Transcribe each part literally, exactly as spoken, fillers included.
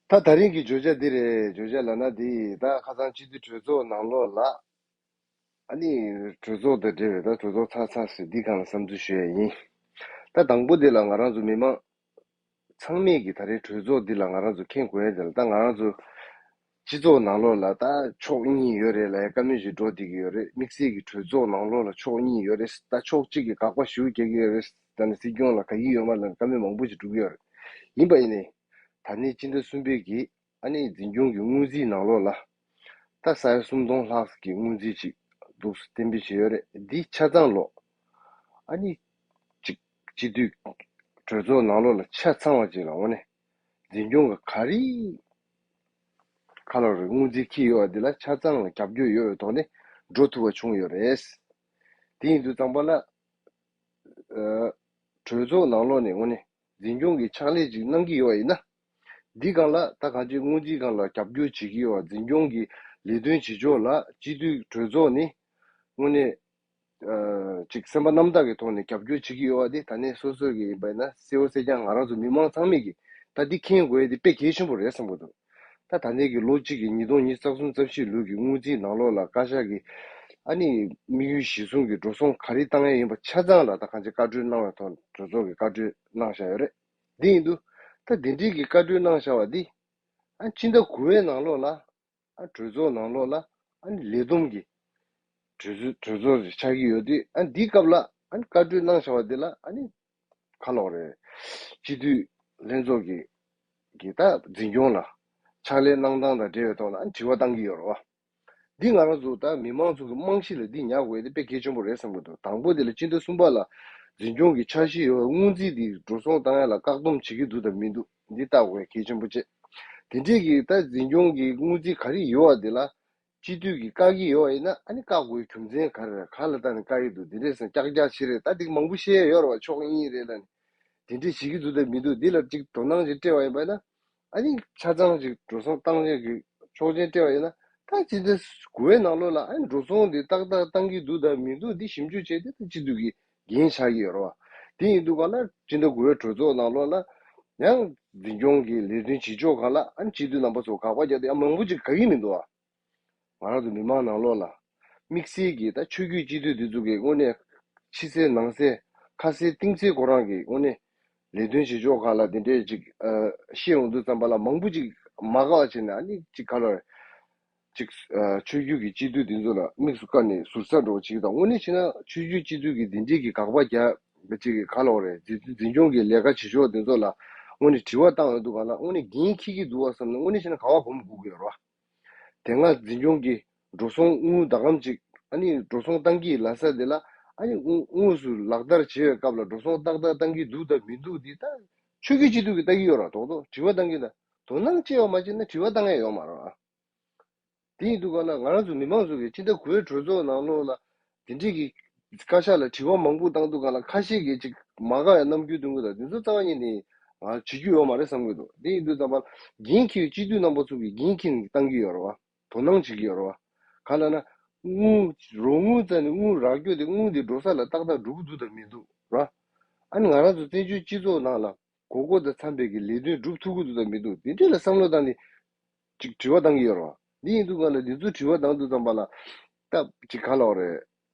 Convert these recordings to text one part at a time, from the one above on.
ད་ད་རིང་གི་བརྗོད་བྱ་འདི་རེད། བརྗོད་བྱ་ལབ་ན་འདི་ད་ཁ་སང་སྤྱི་འཐུས་གྲོས་ཚོགས་ནང་ལོགས་ལ། ཨ་ནི་གྲོས་ཚོགས་དང་འབྲེལ་བའི་ད་གྲོས་ཚོགས་ཚར་ཚར་ཟེར་འདི་སྒང་ལ་བསམ་ཚུལ་ཞུ་ཡ་ཡིན། ད་དང་པོ་འདི་ལ་ང་རང་ཚོ་མི་མང་ཚང་མས་ཀྱི་ད་རེས་གྲོས་ཚོགས་འདི་ལ་ང་རང་ཚོ་མཁྱེན་དགོས་ཡ་འདི་ལ། ད་ང་རང་ཚོ་སྤྱི་ཚོགས་ནང་ལོགས་ལ་ད་ཕྱོགས་གཉིས་ཡོད་རེད་ལབ་ཡ་བཀའ་མོལ་ཞིག་འགྲོ་བསྡད་ཀྱི་ཡོད་རེད། དམིགས་བསལ་གྱི་གྲོས་ཚོགས་ནང་ལོགས་ལ་ཕྱོགས་གཉིས་ཡོད་རེད། ད་ཕྱོགས་གཅིག་གིས་དགག་པ་ཞེ་པོ་རྒྱག་གི་ཡོད་རེད། ད་ནི་སྲིད་སྐྱོང་ལ་དགའ་གི་ཡོད་མ་རེད་ལབ་བཀའ་མོལ་མང་པོ་ཞིག་འགྲོ་གི་ཡོད་རེད། ཡིན་པ་ཡིན་ནའི་ད་ནི་སྤྱི་ཟླ་གསུམ་པའི་གི་ཨ་ནི་འཛིན་སྐྱོང་གི་སྔོན་རྩིས་ནང་ལོགས་ལ་ད་ས་ཡ་སུམ་སྟོང་ལྷག་གི་སྔོན་རྩིས་ཅིག་འདུག་གཏན་འབེབས་བྱས་ཡོད་རེད། འདི་ཆ་ཚང་ལོ་ཨ་ནི་ཅིག་སྤྱི་འཐུས་གྲོས་ཚོགས་ནང་ལོགས་ལ་ཆ་ཚང་བ་ཅིག་ལ་འོ་ནས་འཛིན་སྐྱོང་གི་ག་རེ་ཁ་ལོ་རེ་སྔོན་རྩིས་འཁྱེར་ཡོད་པ་འདི་ལ་ཆ་ཚང་ལ་རྒྱབ་སྐྱོར་ཡོད་པའི་ཐོག་ནས་འགྲོ་ཐུབ་པ་བྱུང་ཡོད་རེད། དེ་ཡིན་དུས་ཙམ་པ་ལ་ཨ་གྲོས་ཚོགས་ནང་ལོགས་ནས་དངོས་གནས་འཛིན་སྐྱོང་གི་ཕྱག་ལས་ཅིག་གནང་གི་ཡོད་པ་ཡིན་ན། འདི་སྒང་ལ་ད་གང་ཅི་སྔོན་རྩིས་སྒང་ལ་རྒྱབ་སྐྱོར་བྱེད་ཀྱི་ཡོད་པ། འཛིན་སྐྱོང་གི་ལས་དོན་བྱེད་ཕྱོགས་ལ་སྤྱི་འཐུས་གྲོས་ཚོགས་ནས་དངོས་གནས་ཨ་ཅིག་སེམས་པ་རྣམ་དག་གི་ཐོག་ནས་རྒྱབ་སྐྱོར་བྱེད་ཀྱི་ཡོད་པ་འདི་ད་ནས་སོ་སོ་གི་ཡིན་པ་ཡིན་ན་གསལ་བོ་གསལ་རྐྱང་ང་རང་ཚོ་མི་མང་ཚང་མས་ཀྱི་ད་འདི་མཁྱེན་དགོས་ཡ་འདི་དཔེ་གལ་ཆེན་པོ་རེད་བསམ་གྱི་འདུག་ད་ད་ནས་ཀྱི་ལོ་གཅིག་གི་ཉིས་སྟོང་ཉི་ཤུ་རྩ་གསུམ་རྩ་བཞི་ལོའི་གི་སྔོན་རྩིས་ནང་ལོགས་ལ་བཀའ་ཤག་གི་ཨ་ནི་དམིགས་ཡུལ་གཞིར་བཟུང་གི་འགྲོ་སོང་ག་རེ་བཏང་ཡ་ཡིན་པ་ཆ་ཚང་ལ་ད་གང་ཅི་བཀའ་འཁྲོལ་གནང་བའི་ཐོག་གྲོས་ཚོགས་ཀྱི་བཀའ་འཁྲོལ་གནང་བཞག་ཡོད་རེད། འདི་ཡིན་དུས་ད་འདི་འདྲའི་གི་བཀའ་འཁྲོལ་གནང་བཞག་པ་འདི་ཨ་སྤྱི་ཟླ་དགུ་པའི་ནང་ལོགས་ལ་ཨ་གྲོས་ཚོགས་ནང་ལོགས་ལ་ཨ་ནི་ལས་བསྡོམས་ཀྱི་གྲོས་ཚོགས་གྲོས་ཚོགས་ཤིག་ཆགས་ཀྱི་ཡོད་དུས། ཨ་འདིའི་སྐབས་ལ་ཨ་ནི་བཀའ་འཁྲོལ་གནང་བཞག་པ་འདི་ལ་ཨ་ནི་ག་ལབ་དགོས་རེད། སྤྱི་འཐུས་ལྷན་ཚོགས་ཀྱི་གི་ད་འཛིན་སྐྱོང་ལ་ཕྱག་ལས་གནང་སྟངས་དང་འབྲེལ་བའི་ཐོག་ལ་ཨ་ནི་དྲི་བ་བཏང་གི་ཡོད་རེད་བ། འདི་ང་རང་ཚོ་ད་མི་མང་ཚོ་གི་རྨང་གཞི་ལ་འདི་ཉར་དགོས་ཡ་དེ་དཔེ་གལ་ཆེན་པོ་རེད་བསམ་གྱི་འདུག་དང་པོ་དེ་ལ་སྤྱི་ཟླ་གསུམ་པ་ལ་འཛིན་སྐྱོང་གི་འཆར་གཞི་ཡོད་པའི་སྔོན་རྩིས་འདི་འགྲོ་སོང་བཏང་ཡ་ལ་བཀག་སྡོམ་བྱེད་ཀྱི་འདུག་དང་མི་འདུག་འདི་བལྟ་དགོས་ཡ་གལ་ཆེན་པོ་བྱེད། དེ་འདྲས་ཀྱི་ད་འཛིན་སྐྱོང་གི་སྔོན་རྩིས་ག་རེ་ཡོད་པ་དེ་ལ་སྤྱི་འཐུས་ཀྱིས་བཀག་གི་ཡོད་པ་ཡིན་ན། ཨ་ནི་བཀག་དགོས་རྒྱུ་མཚན་ག་རེ་རེད། ག་ལ་བལྟས་ནས་བཀག་གི་འདུག་འདི་འདྲས་སེ་ཀྱག་ཀྱག་བྱེད་རེད། ད་འདི་མང་པོ་བཤད་ཡ་ཡོད་རེད་བ། ཕྱོགས་གཉིས་རེད་ལབ་ནས། དེ་འདྲས་བྱེད་ཀྱི་འདུག་དང་མི་འདུག་འདི་ལ་ཅིག་དོ་སྣང་ཅིག་སྤྲད་པ་ཡིན་པ་ན། ཨ་ནི་ཆ་ཚང་ཅིག་འགྲོ་སོང་བཏང་ཡས་ཀྱི་ཆོག་མཆན་སྤྲད་པ་ཡིན་ན། ད་སྤྱི་ཟླ་དགུ་པའི་ནང་ལོགས་ལ་ཨ་ནི་འགྲོ་སོང་འདི་ཏག་ཏག་བཏང་གི་འདུག་དང་མི་འདུག་འདི་ཞིབ་འཇུག་བྱས་ཏེ་ད་སྤྱི་འཐུས་ཀྱི་འགན་བཞག་གི་ཡོད་རེད་བ། དེ་ཡིན་དུས་ག་ལ་སྤྱི་ཟླ་དགུ་པའི་གྲོས་ཚོགས་ནང་ལོགས་ལ་ཡང་འཛིན་སྐྱོང་གི་ལས་དོན་བྱེད་ཕྱོགས་སྒང་ལ་ཨ་ནི་སྤྱི་འཐུས་རྣམ་པ་ཚོ་དགག་པ་རྒྱག་དེ་ཡང་མང་པོ་ཅིག་དགའ་གི་མི་འདུག་བ། ང་རང་ཚོ་མི་མང་ནང་ལོགས་ལ་དམིགས་བསལ་གྱི་ད་ཆོས་བརྒྱུད་སྤྱི་འཐུས་འདི་ཚོ་གི་དངོས་གནས་ཕྱི་གསལ་ནང་གསལ་ཁ་གསལ་གཏིང་གསལ་ཁོ་རང་གི་དངོས་གནས་ལས་དོན་བྱེད་ཕྱོགས་སྒང་ལ་དེ་འདྲས་ཅིག་ཨ་བཤད་ཡོང་དུས་ཙམ་པ་ལ་མང་པོ་ཅིག་མ་དགའ་བ་བྱས་ནས་ཨ་ནི་ཅིག་ག་ལ་ཅིག་ཨ་ཆོས་བརྒྱུད་ཀྱི་སྤྱི་འཐུས་འདི་ཚོ་ལ་དམིགས་སུ་བཀར་ནས་ཟུར་ཟ་འགྲོ་བ་ཅིག་དང་། དངོས་གནས་བྱས་ན་ཆོས་བརྒྱུད་སྤྱི་འཐུས་ཀྱི་འདི་འདྲས་ཀྱི་དགག་པ་རྒྱག་པ་ཅིག་གི་ག་ལ་རེད། འཛིན་འཛིན་སྐྱོང་གི་ལས་ཀ་བྱེད་ཕྱོགས་འདི་ཚོ་ལ་དངོས་གནས་དྲི་བ་བཏང་ཡོང་དུས་ག་ལ་དངོས་གནས་འགན་འཁྱེར་གྱི་འདུག་བ་བསམ་ནས་དངོས་གནས་བྱས་ན་ག་བ་སྒོམ་དགོས་ཀྱི་ཡོད་རེད་བ། དེ་སྔ་འཛིན་སྐྱོང་གི་འགྲོ་སོང་དངུལ་ཟླ་གམ་གཅིག་ཨ་ནི་འགྲོ་སོང་བཏང་གི་ལབ་ས་དེ་ལ་ཨ་ནི་དངུལ་དངུལ་སུ་ལག་བསྟར་བྱེད་པའི་སྐབས་ལ་འགྲོ་སོང་ཏག་ཏག་བཏང་གི་འདུག་དང་མི་འདུག་འདི་ད་ཆོས་བརྒྱུད་སྤྱི་འཐུས་ཀྱིས་ལྟ་གི་ཡོད་ར། རྡོག་རྡོག་དྲི་བ་བཏང་གི་ད་དོ་སྣང་བྱེད་པ་མ་བྱེད་ན་དྲི་བ་བཏང་ཡ་ཡོད་མ་རེད་ཨ། དེ་ཡིན་དུས་ག་ལ་ང་རང་ཚོ་མི་མང་ཚོ་གིས་སྤྱི་ཟླ་དགུ་པའི་གྲོས་ཚོགས་ནང་ལོགས་ལ་དེ་འདྲས་ཀྱི་བཀའ་ཤག་ལ་དྲི་བ་མང་པོ་བཏང་དུས་ག་ལ་ཁ་ཤས་ཀྱིས་ཅིག་མ་དགའ་བའི་རྣམ་འགྱུར་སྟོན་གི་འདུག་དེ་ཚོ་རྩ་བ་ཉིད་ནས་ང་བྱེད་རྒྱུ་ཡོད་མ་རེད་བསམ་གི་འདུག་དེ་ཡིན་དུས་ཙམ་པ་འགན་འཁྱེར་བའི་སྤྱི་འཐུས་རྣམ་པ་ཚོ་གིས་འགན་འཁྱེར་ནས་བཏང་གི་ཡོད་རེད་བ། དོ་སྣང་བྱེད་ཀྱི་ཡོད་རེད་བ། ག་ལ་ན་དངུལ་རོགས་དངུལ་རྩ་ནས་དངུལ་རག་རྒྱུ་དེ་དངུལ་དེ་འགྲོ་ས་ལ་ཏག་ཏག་འགྲོ་གི་འདུག་དང་མི་འདུག་ར། ཨ་ནི་ང་རང་ཚོ་བཙན་བྱོལ་སྤྱི་ཚོགས་ནང་ལ་དགོས་མཁོ་དང་འཚམ་པའི་གི་ལས་དོན་སྒྲུབ་ཐུབ་ཀྱི་འདུག་དང་མི་འདུག་དེ་འདྲས་ལ་བསམ་བློ་བཏང་ནས་ཅིག་དྲི་བ་བཏང་གི་ཡོད་རེད་བ། འདི་ཡིན་དུས་ག་ལ་འདི་ཚོ་དྲི་བ་བཏང་དུས་ཙམ་པ་ལ་ད་ཅིག་ག་ལབ་རེད།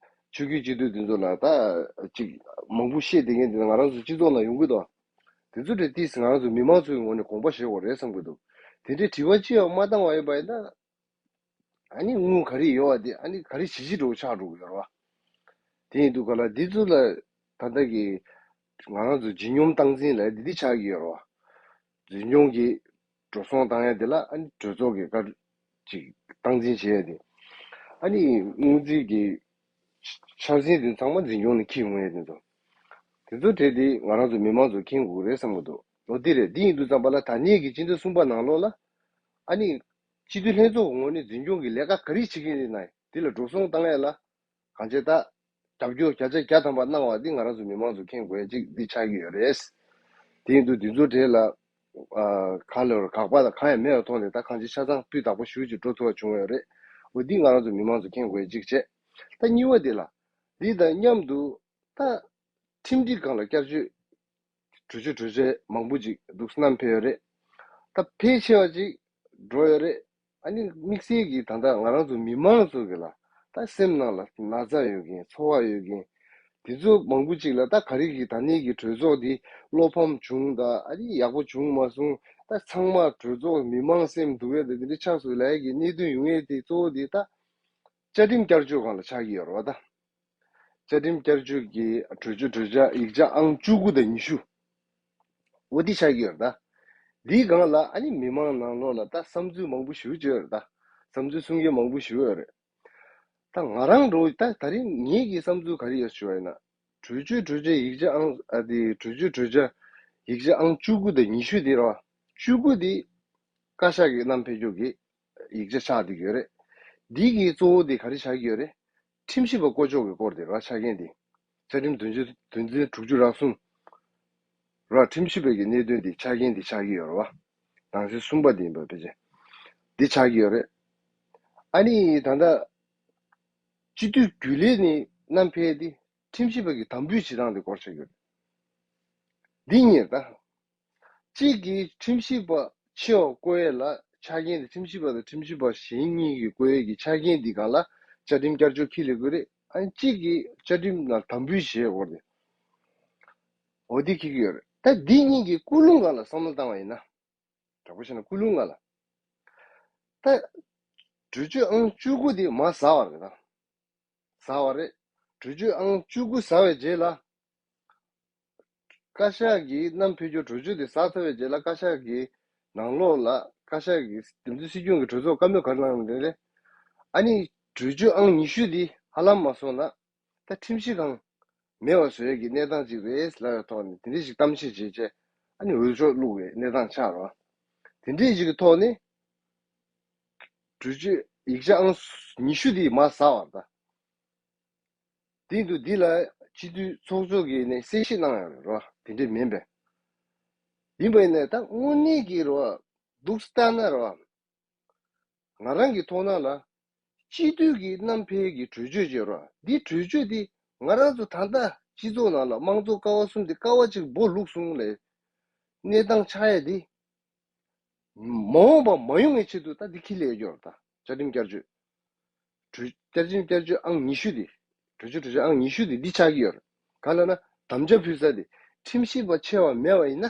ཆོས་བརྒྱུད་སྤྱི་འཐུས་འདི་ཚོ་ལ་ད་ཅིག་མང་པོ་བཤད་བསྡད་མཁན་འདི་ང་རང་ཚོ་སྤྱི་ཚོགས་ནང་ཡོང་གི་འདུག་དེ་ཚོ་དེ་ཏིས་ང་རང་ཚོ་མི་མང་ཚོའི་ངོས་ནས་དགོངས་པ་བཞེས་དགོས་རེད་བསམ་གི་འདུག་དེ་འདྲའི་དྲི་བ་ཅི་ཡང་མ་བཏང་བ་ཡིན་པ་ཡིན་ན། ཨ་ནི་དངུལ་ག་རེ་ཡོད་པ་དེ་ཨ་ནི་ག་རེ་བྱེད་ཀྱི་འགྲོ་ཆགས་འགྲོ་གི་ཡོད་རེད་བ། དེ་ཡིན་དུས་ག་ལ་འདི་ཚོ་ལ་ད་ལྟ་གི་ང་རང་ཚོ་ལྗིད་སྙོམས་སྟངས་འཛིན་ལབ་འདི་འདི་ཆགས་ཀྱི་ཡོད་རེད་བ། ལྗིད་སྙོམས་ཀྱི་འགྲོ་སོང་བཏང་ཡ་དེ་ལ་ཨ་ནི་གྲོས་ཚོགས་ཀྱི་བཀའ་ཅིག་སྟངས་འཛིན་བྱེད་ཡ་དེ། ཨ་ནི་དངུལ་རྩིས་ཀྱི་འཆར་ཟིན་དེ་ཚང་མ་འཛིན་སྐྱོང་ནས་འཁྱེར་ཡོང་ཡ་དེ་ཚོ། དེ་ཚོ་གྲས་དེ་ང་རང་ཚོ་མི་མང་ཚོ་མཁྱེན་དགོས་རེད་བསམ་གི་འདུག་ལོ་འདི་རེད། འདི་ཡིན་དུས་ཙམ་པ་ལ་ད་ནས་ཀྱི་སྤྱི་ཟླ་གསུམ་པ་ནང་ལོགས་ལ་ཨ་ནི་སྤྱི་འཐུས་ལྷན་ཚོགས་ངོས་ནས་འཛིན་སྐྱོང་གི་ལས་ཀ་ག་རེ་བྱེད་ཀྱི་ཡིན་ན་དེ་ལ་འགྲོ་སོང་བཏང་ཡ་ལ་གང་ཅི་ད་རྒྱབ་སྐྱོར་བརྒྱ་ཆ་བརྒྱ་ཐམ་པ་གནང་བ་འདི་ང་རང་ཚོ་མི་མང་ཚོ་མཁྱེན་དགོས་ཡ་གཅིག་འདི་ཆགས་ཀྱི་ཡོད་རེད། དེ་ཡིན་དུས་འདི་ཚོ་གྲས་ལ་ཨ་ག་ལ་དགག་པ་དང་གང་ཡང་མེད་པའི་ཐོག་ནས་ད་གང་ཅི་ཆ་ཚང་སྤུས་དག་པོ་ཞེ་པོ་ཅིག་འགྲོ་ཐུབ་པ་བྱུང་ཡོད་རེད། འོ་འདི་ང་རང་ཚོ་མི་མང་ཚོ་མཁྱེན་དགོས་ཡ་གཅིག་བྱས། ད་གཉིས་པ་འདི་ལ་འདི་དང་མཉམ་དུ་ད་ཁྲིམས་སྒྲིག་སྒང་ལ་བསྐྱར་བཅོས་གྲོས་ཆོད་གྲོས་ཆོད་མང་པོ་ཅིག་འདུག་བསྣམས་ཕེབས་ཡོད་རེད། ད་ཕལ་ཆེ་བ་ཅིག་འགྲོ་ཡོད་རེད། ཨ་ནི་དམིགས་བསལ་གྱི་ད་ལྟ་ང་རང་ཚོ་མི་མང་ཚོ་གི་ལ་ད་སེམས་ནང་ལ་ན་ཚ་ཡོད་མཁན་ཚོར་བ་ཡོད་མཁན་དེ་ཚོ་མང་པོ་ཅིག་ལ་ད་ག་རེ་གི་ད་ནས་ཀྱི་གྲོས་ཚོགས་འདི་བློ་ཕམ་བྱུང་ད་ཨ་ནི་ཡག་པོ་བྱུང་མ་སོང་ད་ཚང་མ་གྲོས་ཚོགས་མི་མང་སེམས་སྡུག་ཡས་ད་དེ་འདྲ་ཆགས་སོང་ལབ་ཡས་ཀྱི་གནད་དོན་ཡོང་ཡས་དེ་གཙོ་བོ་དེ་ད་བཅའ་ཁྲིམས་བསྐྱར་བཅོས་སྒང་ལ་ཆགས་ཀྱི་ཡོད་རེད་བ་ད། བཅའ་ཁྲིམས་བསྐྱར་བཅོས་ཀྱི་གྲོས་ཆོད་གྲོས་འཆར་ཡིག་ཆ་ཨང་བཅུ་དགུ་དང་ཉི་ཤུ། འོ་འདི་ཆགས་ཀྱི་ཡོད་རེད་ད། འདིའི་སྒང་ལ་ཨ་ནི་མི་མང་ནང་ལོགས་ལ་ད་བསམ་ཚུལ་མང་པོ་ཞེ་པོ་ཅིག་ཡོད་རེད་ད། བསམ་ཚུལ་གསུང་མཁན་མང་པོ་ཞེ་པོ་ཡོད་རེད། ད་ང་རང་འགྲོ་ད་ད་རིང་ངེད་ཀྱི་བསམ་ཚུལ་ག་རེ་ཡོད་ཞུ་བ་ཡིན་ན། གྲོས་ཆོད་གྲོས་འཆར་ཡིག་ཆ་ཨང་ཨ་དེ་གྲོས་ཆོད་གྲོས་འཆར་ཡིག་ཆ་ཨང་བཅུ་དགུ་དང་ཉི་ཤུ་དེ་རེད་བ། བཅུ་དགུ་དེ་བཀའ་ཤག་གི་བསྣམས་ཕེབས་རྒྱུ་གི་ཡིག་ཆ་ཆགས་བསྡད་ཀྱི་ཡོད་རེད། འདི་གི་གཙོ་བོ་དེ་ག་རེ་ཆགས་ཀྱི་ཡོད་རེད། ཁྲིམས་ཞིབ་པ་བསྐོ་ཕྱོགས་ཀྱི་སྐོར་དེ་རེད་བ་ཆ་རྐྱེན་དེ། བཅའ་ཁྲིམས་དོན་ཚན་དོན་ཚན་དྲུག་ཅུ་རེ་གསུམ་རེད་བ། ཁྲིམས་ཞིབ་པའི་གི་གནད་དོན་དེ་ཆ་རྐྱེན་དེ་ཆགས་ཀྱི་ཡོད་རེད་བ། དང་ཚན་གསུམ་པ་དེ་ཡིན་པ་ཕལ་ཆེར་འདི་ཆགས་ཀྱི་ཡོད་རེད། ཨ་ནི་ད་ལྟ་སྤྱི་འཐུས་རྒྱུན་ལས་ནས་བསྣམས་ཕེབས་དེ་ཁྲིམས་ཞིབ་པ་གི་དམ་འབུལ་བྱེད་སྟངས་དེ་སྐོར་ཆགས་ཀྱི་ཡོད་རེད། འདི་གཉིས་ད། གཅིག་གིས་ཁྲིམས་ཞིབ་པ་ཆེ་བ་བསྐོ་ཡས་ལ་ཆ་རྐྱེན་དེ་ཁྲིམས་ཞིབ་པ་དང་ཁྲིམས་ཞིབ་པ་གཞན་གཉིས་ཀྱིས་བསྐོ་ཡས་ཀྱི་ཆ་རྐྱེན་འདི་སྒང་ལ་བཅའ་ཁྲིམས་བསྐྱར་བཅོས་འཁྱེར་སླེབས་དགོས་རེད། ཨ་ནི་གཅིག་གིས་བཅའ་ཁྲིམས་ནང་དམ་འབུལ་བྱེད་དགོས་རེད། འོ་འདི་འཁྱེར་གྱི་ཡོད་རེད། ད་འདི་གཉིས་ཀྱི་ཀུན་སློང་སྒང་ལ་བསམ་བློ་བཏང་བ་ཡིན་ན། དྲག་པོ་བྱས་ན་ཀུན་སློང་སྒང་ལ། ད་གྲོས་ཆོད་ཨང་བཅུ་དགུ་དེ་མར་ཟ་བ་རེད་ད། ཟ་བ་རེད། གྲོས་ཆོད་ཨང་བཅུ་དགུ་ཟ་བའི་རྗེས་ལ། བཀའ་ཤག་གིས་བསྣམས་ཕེབས་རྒྱུ་གྲོས་ཆོད་དེ་ཟ་ཚར་བའི་རྗེས་ལ་བཀའ་ཤག་གི་ནང་ལོགས་ལ་བཀའ་ཤག་གིས་འདེམས་ཐོན་སྲིད་སྐྱོང་གི་གྲོས་ཚོགས་བཀའ་མོལ་ག་རེ་གནང་ཡོད་རེད། ཨ་ནི་གྲོས་ཆོད་ཨང་ཉི་ཤུ་འདི་ཧ་ལམ་མ་སོང་ན་ད་ཁྲིམས་ཞིབ་ཁང་མེད་པ་བཟོ་ཡས་ཀྱི་གནས་སྟངས་ཅིག་རེད་ལབ་པའི་ཐོག་ནས་དེ་འདྲ་ཞིག་གཏམ་བཤད་བྱས་རྗེས་ཨ་ནི་འོས་ཤོག་བླུགས་པའི་གནས་སྟངས་ཆགས་རོགས། དེ་འདྲའི་ཞིག་གི་ཐོག་ནས་གྲོས་ཆོད་ཡིག་ཆ་ཨང་ཉི་ཤུ་འདི་མར་ཟ་བ་ད། དེ་འདུག་འདི་ལ་སྤྱི་འཐུས་ཚོགས་གཙོ་གིས་ནས་གསལ་བཤད་གནང་ཡོད་རེད་རོ། དེ་འདྲས་མིན་པས། ཡིན་པ་ཡིན་ནའི་ད་དངོས་གནས་ཀྱི་རོ། འདུག་ལྟ་ན་རོ། ང་རང་གི་མཐོང་སྣང་ལ། སྤྱི་འཐུས་ཀྱི་བསྣམས་ཕེབས་ཀྱི་གྲོས་ཆོད་ཅིག་ཡོད་རོ། འདི་གྲོས་ཆོད་འདི་ང་རང་ཚོ་ད་ལྟ་སྤྱི་ཚོགས་ནང་ལ་དམངས་གཙོ་ཀ་བ་གསུམ་འདི་ཀ་བ་གཅིག་སྦོ་ལུག་གསུང་ལས། གནས་སྟངས་ཆགས་ཡས་འདི། མ་འོངས་པ་མ་ཡོང་བའི་ཆེད་དུ་ད་འདི་ཁྱི་ལས་ཡོད་ད། བཅའ་ཁྲིམས་བསྐྱར་བཅོས། གྲོས་བསྐྱར་ཁྲིམས་བསྐྱར་བཅོས་ཨང་ཉི་ཤུ་འདི། གྲོས་ཆོད་གྲོས་ཆོད་ཨང་ཉི་ཤུ་འདི་འདི་ཆགས་ཀྱི་ཡོད་རེད། ག་ལ་ན་དམ་བཅའ་ཕུལ་ས་འདི་ཁྲིམས་ཞིབ་པ་ཆེ་བ་མེད་པ་ཡིན་ན།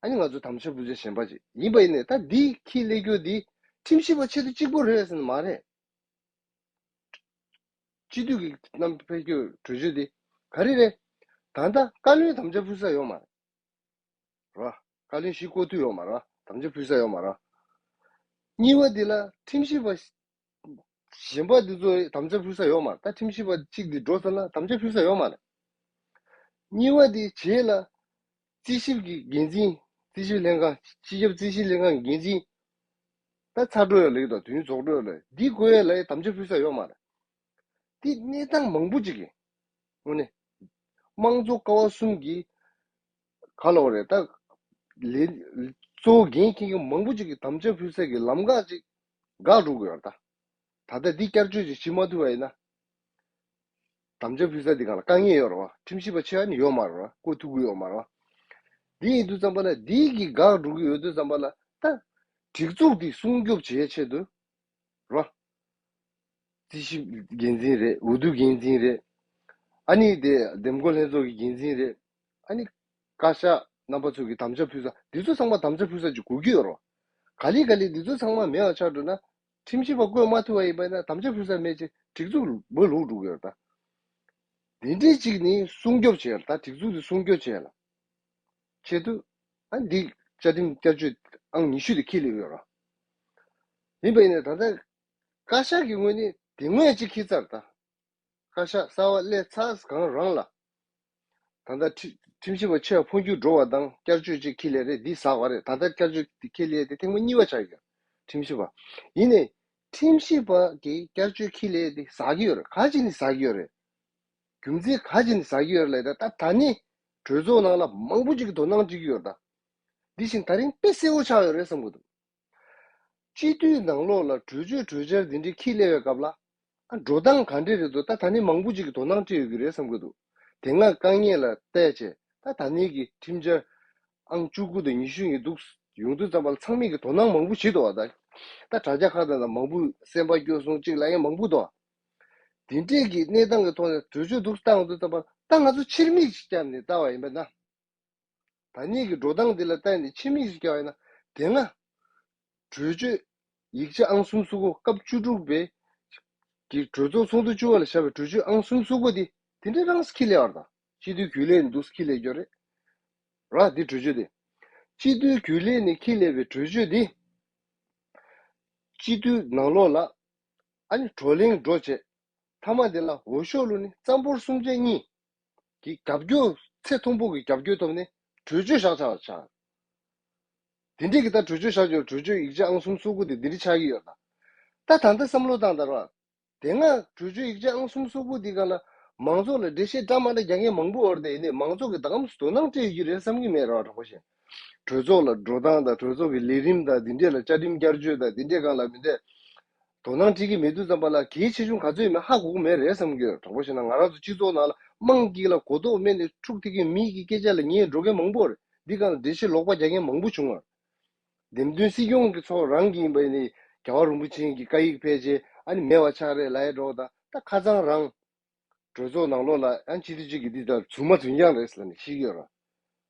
ཨ་ནི་ང་ཚོ་དམ་བཅའ་ཕུལ་ས་གཞན་པ་ཅིག་ཡིན་པ་ཡིན་ནའི་ད་འདི་ཁྱི་ལས་རྒྱུ་འདི་ཁྲིམས་ཞིབ་པ་ཆེད་དུ་གཅིག་པོ་རེད་ཟེར་ན་མ་རེད། སྤྱི་འཐུས་ཀྱི་བསྣམས་ཕེབས་རྒྱུ་གྲོས་ཆོད་འདི་ག་རེ་རེད། ད་ལྟ་བཀའ་བློན་དམ་བཅའ་ཕུལ་ས་ཡོད་མ་རེད། རོ། བཀའ་བློན་བཞི་བསྐོ་དུས་ཡོད་མ་རེད། དམ་བཅའ་ཕུལ་ས་ཡོད་མ་རེད། གཉིས་པ་འདི་ལ་ཁྲིམས་ཞིབ་པ་གཞན་པ་འདི་ཚོ་དམ་བཅའ་ཕུལ་ས་ཡོད་མ་རེད། ད་ཁྲིམས་ཞིབ་པ་གཅིག་འདི་འགྲོ་ས་ལ་དམ་བཅའ་ཕུལ་ས་ཡོད་མ་རེད། གཉིས་པ་འདི་རྗེས་ལ་རྩིས་ཞིབ་ཀྱི་འགན་འཛིན་རྩིས་ཞིབ་ལྷན་ཁང་སྤྱི་ཁྱབ་རྩིས་ཞིབ་ལྷན་ཁང་གི་འགན་འཛིན་ད་ཚར་འགྲོ་ཡོད་ལེགས་དང་དུས་ཡུན་རྫོགས་འགྲོ་ཡོད་ལེགས་འདི་དགོས་ཡོད་ལ་དམ་བཅའ་ཕུལ་ས་ཡོད་མ་རེད། འདི་གནས་སྟངས་མང་པོ་ཅིག་གིས། དངོས་གནས། དམངས་གཙོ་ཀ་བ་གསུམ་གྱི་ག་ལ་བ་རེད་ད། ལས། གཙོ་བོ་འགན་འཁྱེར་མཁན་མང་པོ་ཅིག་གིས་དམ་བཅའ་ཕུལ་ས་གི་ལམ་ཁ་ཅིག་འགག་འགྲོ་གི་ཡོད་རེད་ད། ད་ལྟ་འདི་བསྐྱར་བཅོས་ཅིག་བྱེད་མ་ཐུབ་པ་ཡིན་ན། དམ་བཅའ་ཕུལ་ས་འདི་སྒང་ལ་དཀའ་ངལ་ཡོད་རེད་བ། ཁྲིམས་ཞིབ་པ་ཆེ་བ་ནི་ཡོད་མ་རེད་བ། བསྐོ་ཐུབ་ཀྱི་ཡོད་མ་རེད་བ། འདི་ཡིན་དུས་ཙམ་པ་ལ་འདི་གི་འགག་འགྲོ་གི་ཡོད་དུས་ཙམ་པ་ལ་ད། སྒྲིག་འཛུགས་འདི་སྲུང་སྐྱོབ་བྱེད་ཆེད་དུ། རོ། རྩིས་ཞིབ་འགན་འཛིན་རེད། འོས་བསྡུ་འགན་འཛིན་རེད། ཨ་ནི་དེ་འདེམས་བསྐོ་ལྷན་ཚོགས་ཀྱི་འགན་འཛིན་རེད། ཨ་ནི་བཀའ་ཤག་རྣམ་པ་ཚོ་གི་དམ་བཅའ་ཕུལ་ས་འདི་ཚོ་ཚང་མ་དམ་བཅའ་ཕུལ་ས་ཅིག་དགོས་ཀྱི་ཡོད་རོ། ག་ལེ་ག་ལེ་འདི་ཚོ་ཚང་མ་མེད་པ་ཆགས་འགྲོ་ན་ཁྲིམས་ཞིབ་པ་བསྐོས་མ་ཐུབ་པ་ཡིན་པ་ཡིན་ན་དམ་བཅའ་ཕུལ་ས་མེད་ཅེས་སྒྲིག་འཛུགས་མ་ལུག་འགྲོ་གི་ཡོད་ད། འདི་འདྲའི་ཅིག་ནི་སྲུང་སྐྱོབ་བྱས་ལ་ད་སྒྲིག་འཛུགས་འདི་སྲུང་སྐྱོབ་བྱས་ལ། ཆེད་དུ་ཨ་འདི་བཅའ་ཁྲིམས་བསྐྱར་བཅོས་ཨང་ཉི་ཤུ་དེ་འཁྱེར་ལེ་ཡོད་རོ། ཡིན་པ་ཡིན་ན་ད་ལྟ། བཀའ་ཤག་གི་ངོས་ནས་དེ་སྔོན་གཅིག་ཁྱི་ཚར་ད། བཀའ་ཤག་གསར་བ་སླེབས་ཚར་གང་རང་ལ། ད་ལྟ་ཁྲི་ཁྲིམས་ཞིབ་པ་ཆེ་བ་འཕོ་འགྱུར་འགྲོ་བ་དང་བསྐྱར་བཅོས་གཅིག་ཁྱི་ལས་རེད་འདི་ཟག་པ་རེད། ད་ལྟ་བསྐྱར་བཅོས་འདི་ཁྱི་ལས་དེ་ཐེངས་མ་གཉིས་པ་ཆགས་ཀྱི་ཡོད། ཁྲིམས་ཞིབ་པ། ཡིན་ནའི། ཁྲིམས་ཞིབ་པ་གི་བསྐྱར་བཅོས་ཁྱི་ལས་དེ་ཟག་གི་ཡོད་རེད། ག་ཅི་ནས་ཟག་གི་ཡོད་རེད། རྒྱུ་མཚན་ག་ཅི་ནས་ཟག་གི་ཡོད་རེད་ལབ་ད་ད་ནི་གྲོས་ཚོགས་ནང་ལ་མང་པོ་ཅིག་གིས་དོ་སྣང་བྱེད་ཀྱི་ཡོད་ད། འདི་བཞིན་ད་རིང་དཔེ་གསལ་བོ་ཆགས་ཡོད་རེད་བསམ་གི་འདུག་སྤྱི་འཐུས་ནང་ལོགས་ལ་གྲོས་ཆོད་གྲོས་འཆར་འདི་འདྲའི་ཁྱི་སླེབས་པའི་སྐབས་ལ། ཨ་འགྲོ་སྟངས་ག་འདྲས་རེད་འདུག་ད་ད་ནི་མང་པོ་ཅིག་གིས་དོ་སྣང་སྤྲད་ཡོད་ཀྱི་རེད་བསམ་གི་འདུག་དེ་སྔ་དཀའ་ངལ་ལ་བལྟས་བྱས་ད་ད་ནི་གི་ཁྲིམས་འཆར་ཨང་བཅུ་དགུ་དང་ཉི་ཤུ་གཉིས་འདུག་ཡོང་དུས་ཙམ་པ་ལ་ཚང་མས་ཀྱི་དོ་སྣང་མང་པོ་བྱེད་འདུག་བ། ད་ད་དྲ་རྒྱ་ཁག་དང་མང་པོས་སེམས་པ་སྐྱོ་གསུང་གཅིག་ལ་ཡང་མང་པོ་འདུག་བ། དེ་འདྲས་ཀྱི་གནས་སྟངས་ཀྱི་ཐོག་ནས་གྲོས་ཆོད་འདུག་བཏང་དུས་ཙམ་པ་ལ་ད་ང་ཚོ་ཕྱིར་མིག་ཅིག་བརྒྱབ་ནས་ལྟ་བ་ཡིན་པ་ན། ད་ནས་ཀྱི་འགྲོ་སྟངས་འདི་ལ་བལྟས་ནས་ཕྱིར་མིག་ཅིག་བརྒྱབ་པ་ཡིན་ན། དེ་སྔ་གྲོས་ཆོད་ཡིག་ཆ་ཨང་གསུམ་སོ་དགུ་སྐབས་བཅུ་དྲུག་པའི་གི་གྲོས་ཚོགས་ཚོགས་འདུ་བཅུ་པ་ལ་བཞག་པའི་གྲོས་ཆོད་ཨང་གསུམ་སོ་དགུ་དེ་དེ་འདྲའི་རང་ཁྱི་ལས་བར་དང་སྤྱི་འཐུས་རྒྱུན་ལས་འདུག་ཁྱི་ལས་སྐྱོ་རེད། ར་འདི་གྲོས་ཆོད་དེ། སྤྱི་འཐུས་རྒྱུན་ལས་ནས་ཁྱི་ལས་པའི་གྲོས་ཆོད་དེ། སྤྱི་འཐུས་ནང་ལོགས་ལ་ཨ་ནི་བགྲོ་གླེང་འགྲོ་བྱེད། མཐའ་མ་དེ་ལ་འོས་ཤོག་བླུགས་ནས་རྩ་འབོར་གསུམ་ཆ་གཉིས་ཀྱི་རྒྱབ་སྐྱོར་ཚད་མཐོན་པོ་གི་རྒྱབ་སྐྱོར་ཐོབ་ནས་གྲོས་ཆོད་བཞག་ཆགས་ཆགས། དེ་འདྲས་ཀྱི་ད་གྲོས་ཆོད་བཞག་ཆོག་གྲོས་ཆོད་ཡིག་ཆ་ཨང་གསུམ་སོ་དགུ་དེ་འདི་འདྲས་ཆགས་ཀྱི་ཡོད་ད། ད་ད་ལྟ་བསམ་བློ་བཏང་དང་ར། དེ་སྔ་གྲོས་ཆོད་ཡིག་ཆ་ཨང་གསུམ་སོ་དགུ་འདི་ག་ལ་མང་ཚོགས་ལ་འགྲེལ་བཤད་འདྲ་མ་འདྲ་རྒྱག་མཁན་མང་པོ་ཡོད་རེད་དེ། ཡིན་ནའི་མང་ཚོགས་ཀྱི་ད་གམ་དོ་སྣང་སྤྲད་ཡོད་ཀྱི་རེད་བསམ་གྱི་མེད་ར་དྲང་པོ་བཤད། གྲོས་ཚོགས་ལ་འགྲོ་སྟངས་དང་གྲོས་ཚོགས་ཀྱི་ལས་རིམ་དང་འདི་འདྲས་ལ་བཅའ་ཁྲིམས་བསྐྱར་བཅོས་དང་འདི་འདྲས་སྒང་ལ་མི་འདྲ། དོ་སྣང་སྤྲད་ཀྱི་མེད་དུས་ཙམ་པ་ལ་གལ་ཆེ་ཆུང་ག་ཚོད་ཡིན་མིན་ཧ་གོ་གི་མེད་རེད་བསམ་གྱི་ཡོད། དྲང་པོ་བཤད་ན་ང་རང་ཚོ་སྤྱི་ཚོགས་ནང་ལ་དམངས་ཀྱིས་ལ་གོ་རྟོགས་མེད་ནས་འཁྲུག་ཐིག་གི་མི་གི་སྐད་ཆ་ལ་ཉན་འགྲོ་མཁན་མང་པོ་རེད། འདི་སྒང་ལ་འགྲེལ་བཤད་ལོག་པ་རྒྱག་མཁན་མང་པོ་བྱུང་བ། འདེམས་ཐོན་སྲིད་སྐྱོང་གི་ཚོགས་རང་གི་ཡིན་པ་ཡིན་ནའི་རྒྱལ་བ་རིན་པོ་ཆེ་གི་བཀའ་ཡིག་ཕལ་ཆེར་ཨ་ནི་མེད་པ་ཆགས་རེད་ལབ་ཡ་འགྲོ་ད། ད་ཁ་སང་རང་གྲོས་ཚོགས་ནང་ལོགས་ལ་ཨ་ནི་སྤྱི་འཐུས་གཅིག་གིས་འདི་ལྟར་རྫུན་མ་རྫུན་རྐྱང་རེད་ཟེར་ནས་བཤད་ཀྱི་ཡོད་ར།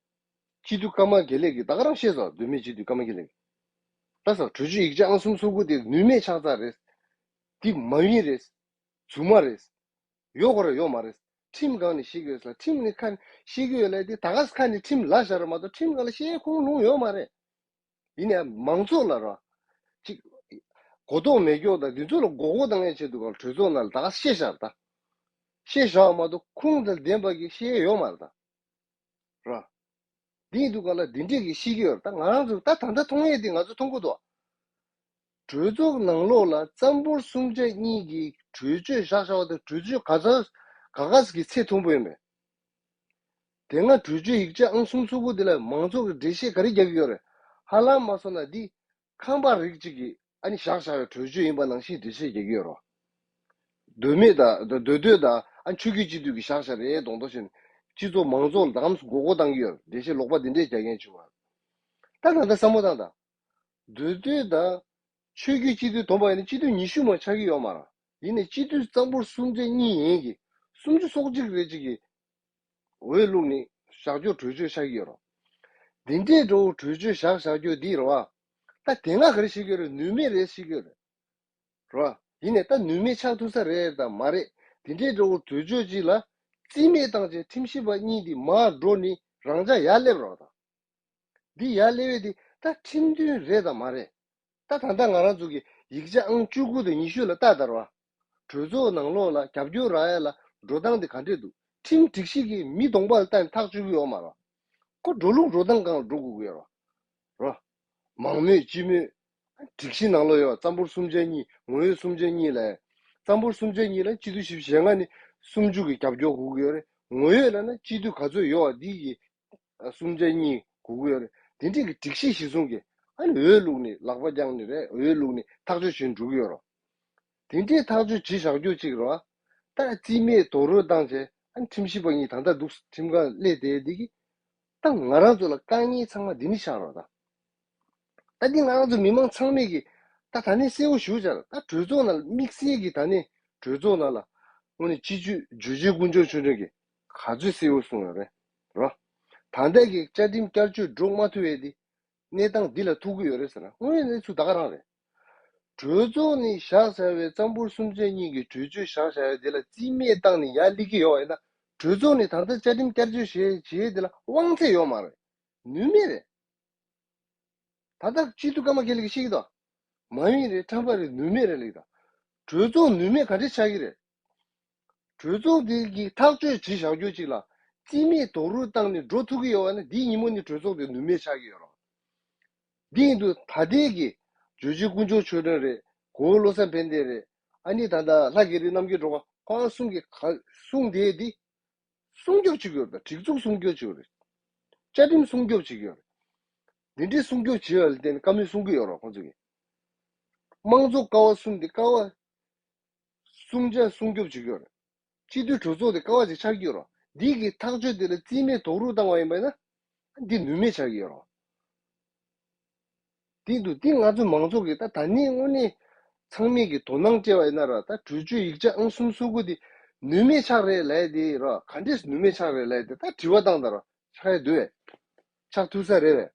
སྤྱི་འཐུས་ཀརྨ་དགེ་ལེགས་ཀྱིས་ད་ག་རང་བཤད་སོང་། མདོ་སྨད་སྤྱི་འཐུས་ཀརྨ་དགེ་ལེགས་ཀྱིས། ད་ས་གྲོས་ཆོད་ཡིག་ཆ་ཨང་གསུམ་སོ་དགུ་དེ་ནུས་མེད་ཆགས་ཚར་རེད། འདི་མ་ཡིན་རེད། རྫུན་མ་རེད། ཡོད་དགོས་རེད་ཡོད་མ་རེད། ཁྲིམས་སྒང་ནས་བཤད་ཀྱི་ཡོད་ཟེར། ཁྲིམས་ནས་ཁ་བཤད་ཀྱི་ཡོད་ལབ་དེ་ད་ག་ས་ཁ་ནས་ཁྲིམས་ལ་བཞག་རེད་མ་གཏོགས་ཁྲིམས་སྒང་ལ་བཤད་ཁུངས་ལུང་ཡོད་མ་རེད། ཡིན་ནའི་མང་ཚོགས་ལ་ར། ཅིག་གོ་རྟོགས་མེད་སྐྱོ་དང་འདི་ཚོ་ལ་མགོ་སྐོར་བཏང་ཡས་ཆེད་དུ་ག་གྲོས་ཚོགས་ནང་ལ་ད་ག་བཤད་བཞག་རེད་ད། བཤད་བཞག་མ་གཏོགས་ཁུངས་དང་ལྡན་པ་གི་བཤད་ཡས་ཡོད་མ་རེད་ད། ར། འདི་ཡིན་དུས་ག་ལ་འདི་འདྲས་ཀྱི་བཤད་ཀྱི་ཡོད་རེད་ད། ང་རང་ཚོ་ད་ད་ལྟ་མཐོང་ཡས་དེ་ང་ཚོ་མཐོང་གི་འདུག་གྲོས་ཚོགས་ནང་ལོགས་ལ་རྩ་འབོར་གསུམ་ཆ་གཉིས་ཀྱི་གྲོས་ཆོད་བཞག་བཞག་པ་དང་གྲོས་ཆོད་ག་ཚ་ག་ག་ཟིག་གི་ཚད་མཐོན་པོ་ཡིན་པས། དེ་སྔ་གྲོས་ཆོད་ཡིག་ཆ་ཨང་གསུམ་སོ་དགུ་དེ་ལ་མང་ཚོགས་ཀྱི་འགྲེལ་བཤད་ག་རེ་རྒྱག་གི་ཡོད་རེད། ཧ་ལམ་མ་སོང་ན་འདི་ཁང་པ་རིགས་གཅིག་གིས་ཨ་ནི་བཞག་བཞག་པའི་གྲོས་ཆོད་ཡིན་པ་ནང་བཞིན་འགྲེལ་བཤད་རྒྱག་གི་ཡོད་རེད། མདོ་སྨད་དང་མདོ་སྟོད་དང་ཨ་ནི་ཆོས་བརྒྱུད་སྤྱི་འཐུས་ཀྱིས་བཞག་བཞག་རེད་མདོག་མདོག་བྱས་ནས་སྤྱི་ཚོགས་མང་ཚོགས་ལ་ད་གམ་མགོ་སྐོར་བཏང་གི་ཡོད་རེད། འགྲེལ་བཤད་ལོག་པ་འདི་འདྲས་རྒྱག་མཁན་བྱུང་བ། ད་ད་ལྟ་བསམ་བློ་བཏང་དང་། མདོ་སྟོད་དང་ཆོས་བརྒྱུད་སྤྱི་འཐུས་བསྡོམས་པ་ཡིན་ན་སྤྱི་འཐུས་ཉི་ཤུ་མ་ཆགས་ཀྱི་ཡོད་མ་རེད། ཡིན་ནའི་སྤྱི་འཐུས་རྩ་འབོར་གསུམ་ཆ་གཉིས་ཡན་གྱི་སུམ་ཅུ་སོ་གཅིག་རེ་གཅིག་གི་འོས་བླུགས་ནས་བཞག་རྒྱུ་གྲོས་ཆོད་བཞག་གི་ཡོད་རེད། འདི་འདྲའི་འགྲོ་གྲོས་ཆོད་བཞག་བཞག་རྒྱུ་འདི་རེད་བ། ད་དེ་སྔ་ག་རེ་བཤད་ཀྱི་ཡོད་རེད། ནུས་མེད་རེད་བཤད་ཀྱི་ཡོད་རེད། རེད་བ། ཡིན་ནའི་ད་ནུས་མེད་ཆགས་ཐུབ་ས་རེད་དང་མ་རེད། དེ་འདྲའི་འགྲོ་གྲོས་ཆོད་ཅིག་ལ་རྩིས་མེད་བཏང་བྱས་ཁྲིམས་ཞིབ་པ་གཉིས་འདི་མར་འགྲོ་ནས་རང་འཇགས་ཡར་སླེབས་རོགས་དང་། འདི་ཡར་སླེབས་ཡས་འདི་ད་ཁྲིམས་མཐུན་རེད་དང་མ་རེད། ད་ད་ལྟ་ང་རང་ཚོ་གི་ཡིག་ཆ་ཨང་བཅུ་དགུ་དང་ཉི་ཤུ་ལ་ལྟ་དར་བ། གྲོས་ཚོགས་ནང་ལོགས་ལ་རྒྱབ་སྐྱོར་རག་ཡ་ལ་འགྲོ་སྟངས་འདི་ག་འདྲས་འདུག་ཁྲིམས་སྒྲིག་གཞི་གི་མི་གདོང་པ་ལ་ལྟ་ནས་ཐག་གཅོད་ཀྱི་ཡོད་མ་རེད། ཁོ་འགྲོ་ལུགས་འགྲོ་སྟངས་སྒང་ལ་འགྲོ་དགོས་ཀྱི་ཡོད་རེད། རོ། མང་མོས་སྤྱི་མོས། སྒྲིག་གཞི་ནང་ལོགས་ཡོད་རྩ་འབོར་གསུམ་ཆ་གཉིས་ངོ་ཡོད་གསུམ་ཆ་གཉིས་ལ། རྩ་འབོར་གསུམ་ཆ་གཉིས་ལ་སྤྱི་འཐུས་བཞི་བཅུ་ཞེ་ལྔ་ནས་སུམ་ཅུ་གི་རྒྱབ་སྐྱོར་དགོས་ཀྱི་ཡོད་རེད། ངོ་ཡོད་ལ་ན་སྤྱི་འཐུས་ག་ཚོད་ཡོད་པ་འདི་གི་གསུམ་ཆ་གཉིས་དགོས་ཀྱི་ཡོད་རེད། དེ་འདྲས་ཀྱི་སྒྲིག་གཞི་གཞིར་བཟུང་གི་ཨ་ནི་འོས་བླུགས་ནས་ལག་པ་བརྐྱངས་ནས་རེད། འོས་བླུགས་ནས་ཐག་གཅོད་བྱེད་འགྲོ་གི་ཡོད་རེད། དེ་འདྲའི་ཐག་གཅོད་བྱེད་བཞག་རྒྱུ་གཅིག་རེད་བ། ད་རྩིས་མེད་རྡོག་རོལ་བཏང་བྱས་ཨ་ནི་ཁྲིམས་ཞིབ་པ་གཉིས་ད་ལྟ་འདུག་ཁྲིམས་ཁང་སླེབས་བསྡད་འདི་གི། ད་ང་རང་ཚོ་ལ་དཀའ་ངལ་ཚང་མ་འདི་ནས་ཆགས་རོགས་ད། ད་འདི་ང་རང་ཚོ་མི་མང་ཚང་མས་ཀྱི་ད་ད་ནས་གསལ་བོ་ཞུ་བྱ་ར། ད་གྲོས་ཚོགས་ནང་ལ་དམིགས་བསལ་གྱི་ད་ནས་གྲོས་ཚོགས་ནང་ལ་དངོས་གནས་སྤྱི་འཐུས་བརྗོད་བྱའི་དཀོན་མཆོག་ཆོས་སྒྲོན་གྱིས་ག་ཚོད་གསལ་བོ་གསུངས་ཡོད་རེད་རོ། ད་ལྟ་གི་བཅའ་ཁྲིམས་བསྐྱར་བཅོས་འགྲོ་མ་ཐུབ་པའི་འདི་གནས་སྟངས་འདི་ལ་ཐུག་གི་ཡོད་རེད་ཟེར་ན་དངོས་གནས་གནས་ཚུལ་ད་ག་རང་རེད། གྲོས་ཚོགས་ནས་བཞག་བཞག་པའི་རྩ་འབོར་གསུམ་ཆ་གཉིས་ཀྱི་གྲོས་ཆོད་བཞག་བཞག་ཡ་དེ་ལ་རྩིས་མེད་བཏང་ནས་ཡར་སླེབས་ཀྱི་ཡོད་པ་ཡིན་ན་གྲོས་ཚོགས་ནས་ད་ལྟ་བཅའ་ཁྲིམས་བསྐྱར་བཅོས་བྱས་བྱས་དེ་ལ་དབང་ཚད་ཡོད་མ་རེད། ནུས་མེད་རེད། ད་ལྟ་སྤྱི་འཐུས་ཀརྨ་དགེ་ལེགས་ཀྱིས་བཤད་ཀྱི་འདུག་མ་ཡིན་རེད། ཁྲམ་པ་རེད། ནུས་མེད་རེད་ལབ་ཀྱི་འདུག་གྲོས་ཚོགས་ནུས་མེད་ག་འདྲས་ཆགས་ཀྱི་རེད། གྲོས་ཚོགས་འདི་གི་ཐག་གཅོད་བྱེད་བཞག་རྒྱུ་གཅིག་ལ་རྩིས་མེད་རྡོག་རོལ་བཏང་ནས་འགྲོ་ཐུབ་ཀྱི་ཡོད་པ་ན་འདིའི་ཉིན་མོ་ནས་གྲོས་ཚོགས་དེ་ནུས་མེད་ཆགས་ཀྱི་ཡོད་རེད། འདི་ཡིན་དུས་ད་ལྟའི་གི་བརྗོད་བྱའི་དཀོན་མཆོག་ཆོས་སྒྲོན་རེད། གོ་བོ་བློ་བཟང་ཕན་བདེ་རེད། ཨ་ནི་ད་ལྟ་ལྷ་རྒྱ་རི་རྣམ་རྒྱལ་སྒྲོལ་དཀར་ཁོང་གསུམ་གྱི་ག་གསུང་དེ་འདི་སྲུང་སྐྱོབ་བྱེད་ཀྱི་ཡོད་རེད། སྒྲིག་འཛུགས་སྲུང་སྐྱོབ་བྱེད་ཀྱི་ཡོད་རེད། བཅའ་ཁྲིམས་སྲུང་སྐྱོབ་བྱེད་ཀྱི་ཡོད་རེད། འདི་འདྲའི་སྲུང་སྐྱོབ་བྱེད་ཡ་ལ་བརྟེན་ནས་བཀའ་མོལ་གསུང་གི་ཡོད་རེད་ཁོང་ཚོ་གིས། དམངས་གཙོ་ཀ་བ་གསུམ་འདི་ཀ་བ་གསུམ་ཆ་སྲུང་སྐྱོབ་བྱེད་ཀྱི་ཡོད་རེད། སྤྱི་འཐུས་གྲོས་ཚོགས་དེ་ཀ་བ་ཅིག་ཆགས་ཀྱི་ཡོད་རེད། འདི་གི་ཐག་གཅོད་དེ་ལ་རྩིས་མེད་རྡོག་རོལ་བཏང་བ་ཡིན་པ་ཡིན་ན་འདི་ནུས་མེད་ཆགས་ཀྱི་ཡོད་རེད། དེ་འདུག་དེ་ང་ཚོ་མང་ཚོགས་ཀྱིས་ད་ད་ནི་དངོས་གནས་ཚང་མས་ཀྱི་དོ་སྣང་སྤྲད་པ་ཡིན་ན་ར། ད་གྲོས་ཆོད་ཡིག་ཆ་ཨང་གསུམ་སོ་དགུ་དེ་ནུས་མེད་ཆགས་རེད་ལབ་ཡ་དེ་ར། ག་འདྲས་ནུས་མེད་ཆགས་རེད་ལབ་ཡ་དེ་ད་དྲི་བ་བཏང་ད་ར། ཆགས་ཡ་འདུག་བས། ཆགས་ཐུབ་ས་རེད་བས།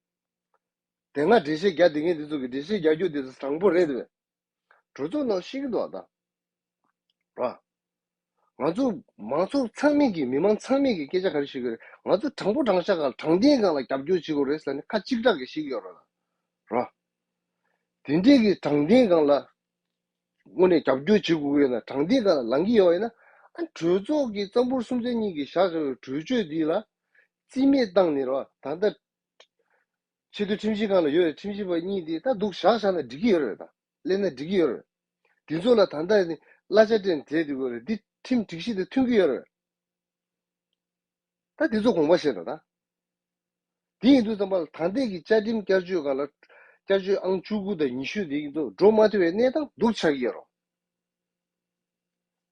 དེ་སྔ་འགྲེལ་བཤད་རྒྱག་བསྡད་མཁན་དེ་ཚོ་གི་འགྲེལ་བཤད་རྒྱག་རྒྱུ་དེ་ཚོ་དྲང་པོ་རེད་བས། གྲོས་ཚོགས་ནང་ཤེས་ཀྱི་འདུག་ད། ར། ང་ཚོ་མང་ཚོགས་ཚང་མས་ཀྱི་མི་མང་ཚང་མས་ཀྱི་སྐད་ཆ་ག་རེ་བཤད་ཀྱི་རེད། ང་ཚོ་དྲང་པོ་དྲང་བཞག་ག་དྲང་བདེན་སྒང་ལ་རྒྱབ་སྐྱོར་བྱེད་དགོས་རེད་ཟེར་ནས་ཁ་གཅིག་གྲགས་ཀྱིས་བཤད་ཀྱི་ཡོད་རེད་ད། ར། དེ་འདྲས་ཀྱི་དྲང་བདེན་སྒང་ལ་དངོས་གནས་རྒྱབ་སྐྱོར་བྱེད་དགོས་ཀྱི་ཡོད་ན། དྲང་བདེན་སྒང་ལ་ལངས་ཀྱི་ཡོད་ཡིན་ན། ཨ། གྲོས་ཚོགས་ཀྱི་གཙང་པོ་སུམ་ཆ་གཉིས་ཀྱིས་བཞག་བཞག་པའི་གྲོས་ཆོད་འདི་ལ་རྩིས་མེད་བཏང་ནས་ར། ད་ལྟ་ཆེས་མཐོའི་ཁྲིམས་ཞིབ་ཁང་ལ་ཡོད་པའི་ཁྲིམས་ཞིབ་པ་གཉིས་དེ་ད་འདུག་བཞག་བཞག་ན་འགྲིག་གི་ཡོད་རེད་ད། སླེབས་ན་འགྲིག་གི་ཡོད་རེད། དེ་ཚོ་ལ་ད་ལྟ་ནི་གླ་ཆ་སྤྲད་ནས་བསྡད་དགོས་རེད། འདི་ཁྲིམས་སྒྲིག་གཞི་དང་མཐུན་གྱི་ཡོད་རེད། ད་དེ་ཚོ་དགོངས་པ་བཞེས་དང་ད། དེ་ཡིན་དུས་ཙམ་པ་ལ་ད་ལྟའི་གི་བཅའ་ཁྲིམས་བསྐྱར་བཅོས་སྒང་ལ། བསྐྱར་བཅོས་ཨང་བཅུ་དགུ་དང་ཉི་ཤུ་དེ་ཡིན་དུས་འགྲོ་མ་ཐུབ་པའི་གནས་སྟངས་འདུག་ཆགས་ཀྱི་ཡོད་རེད།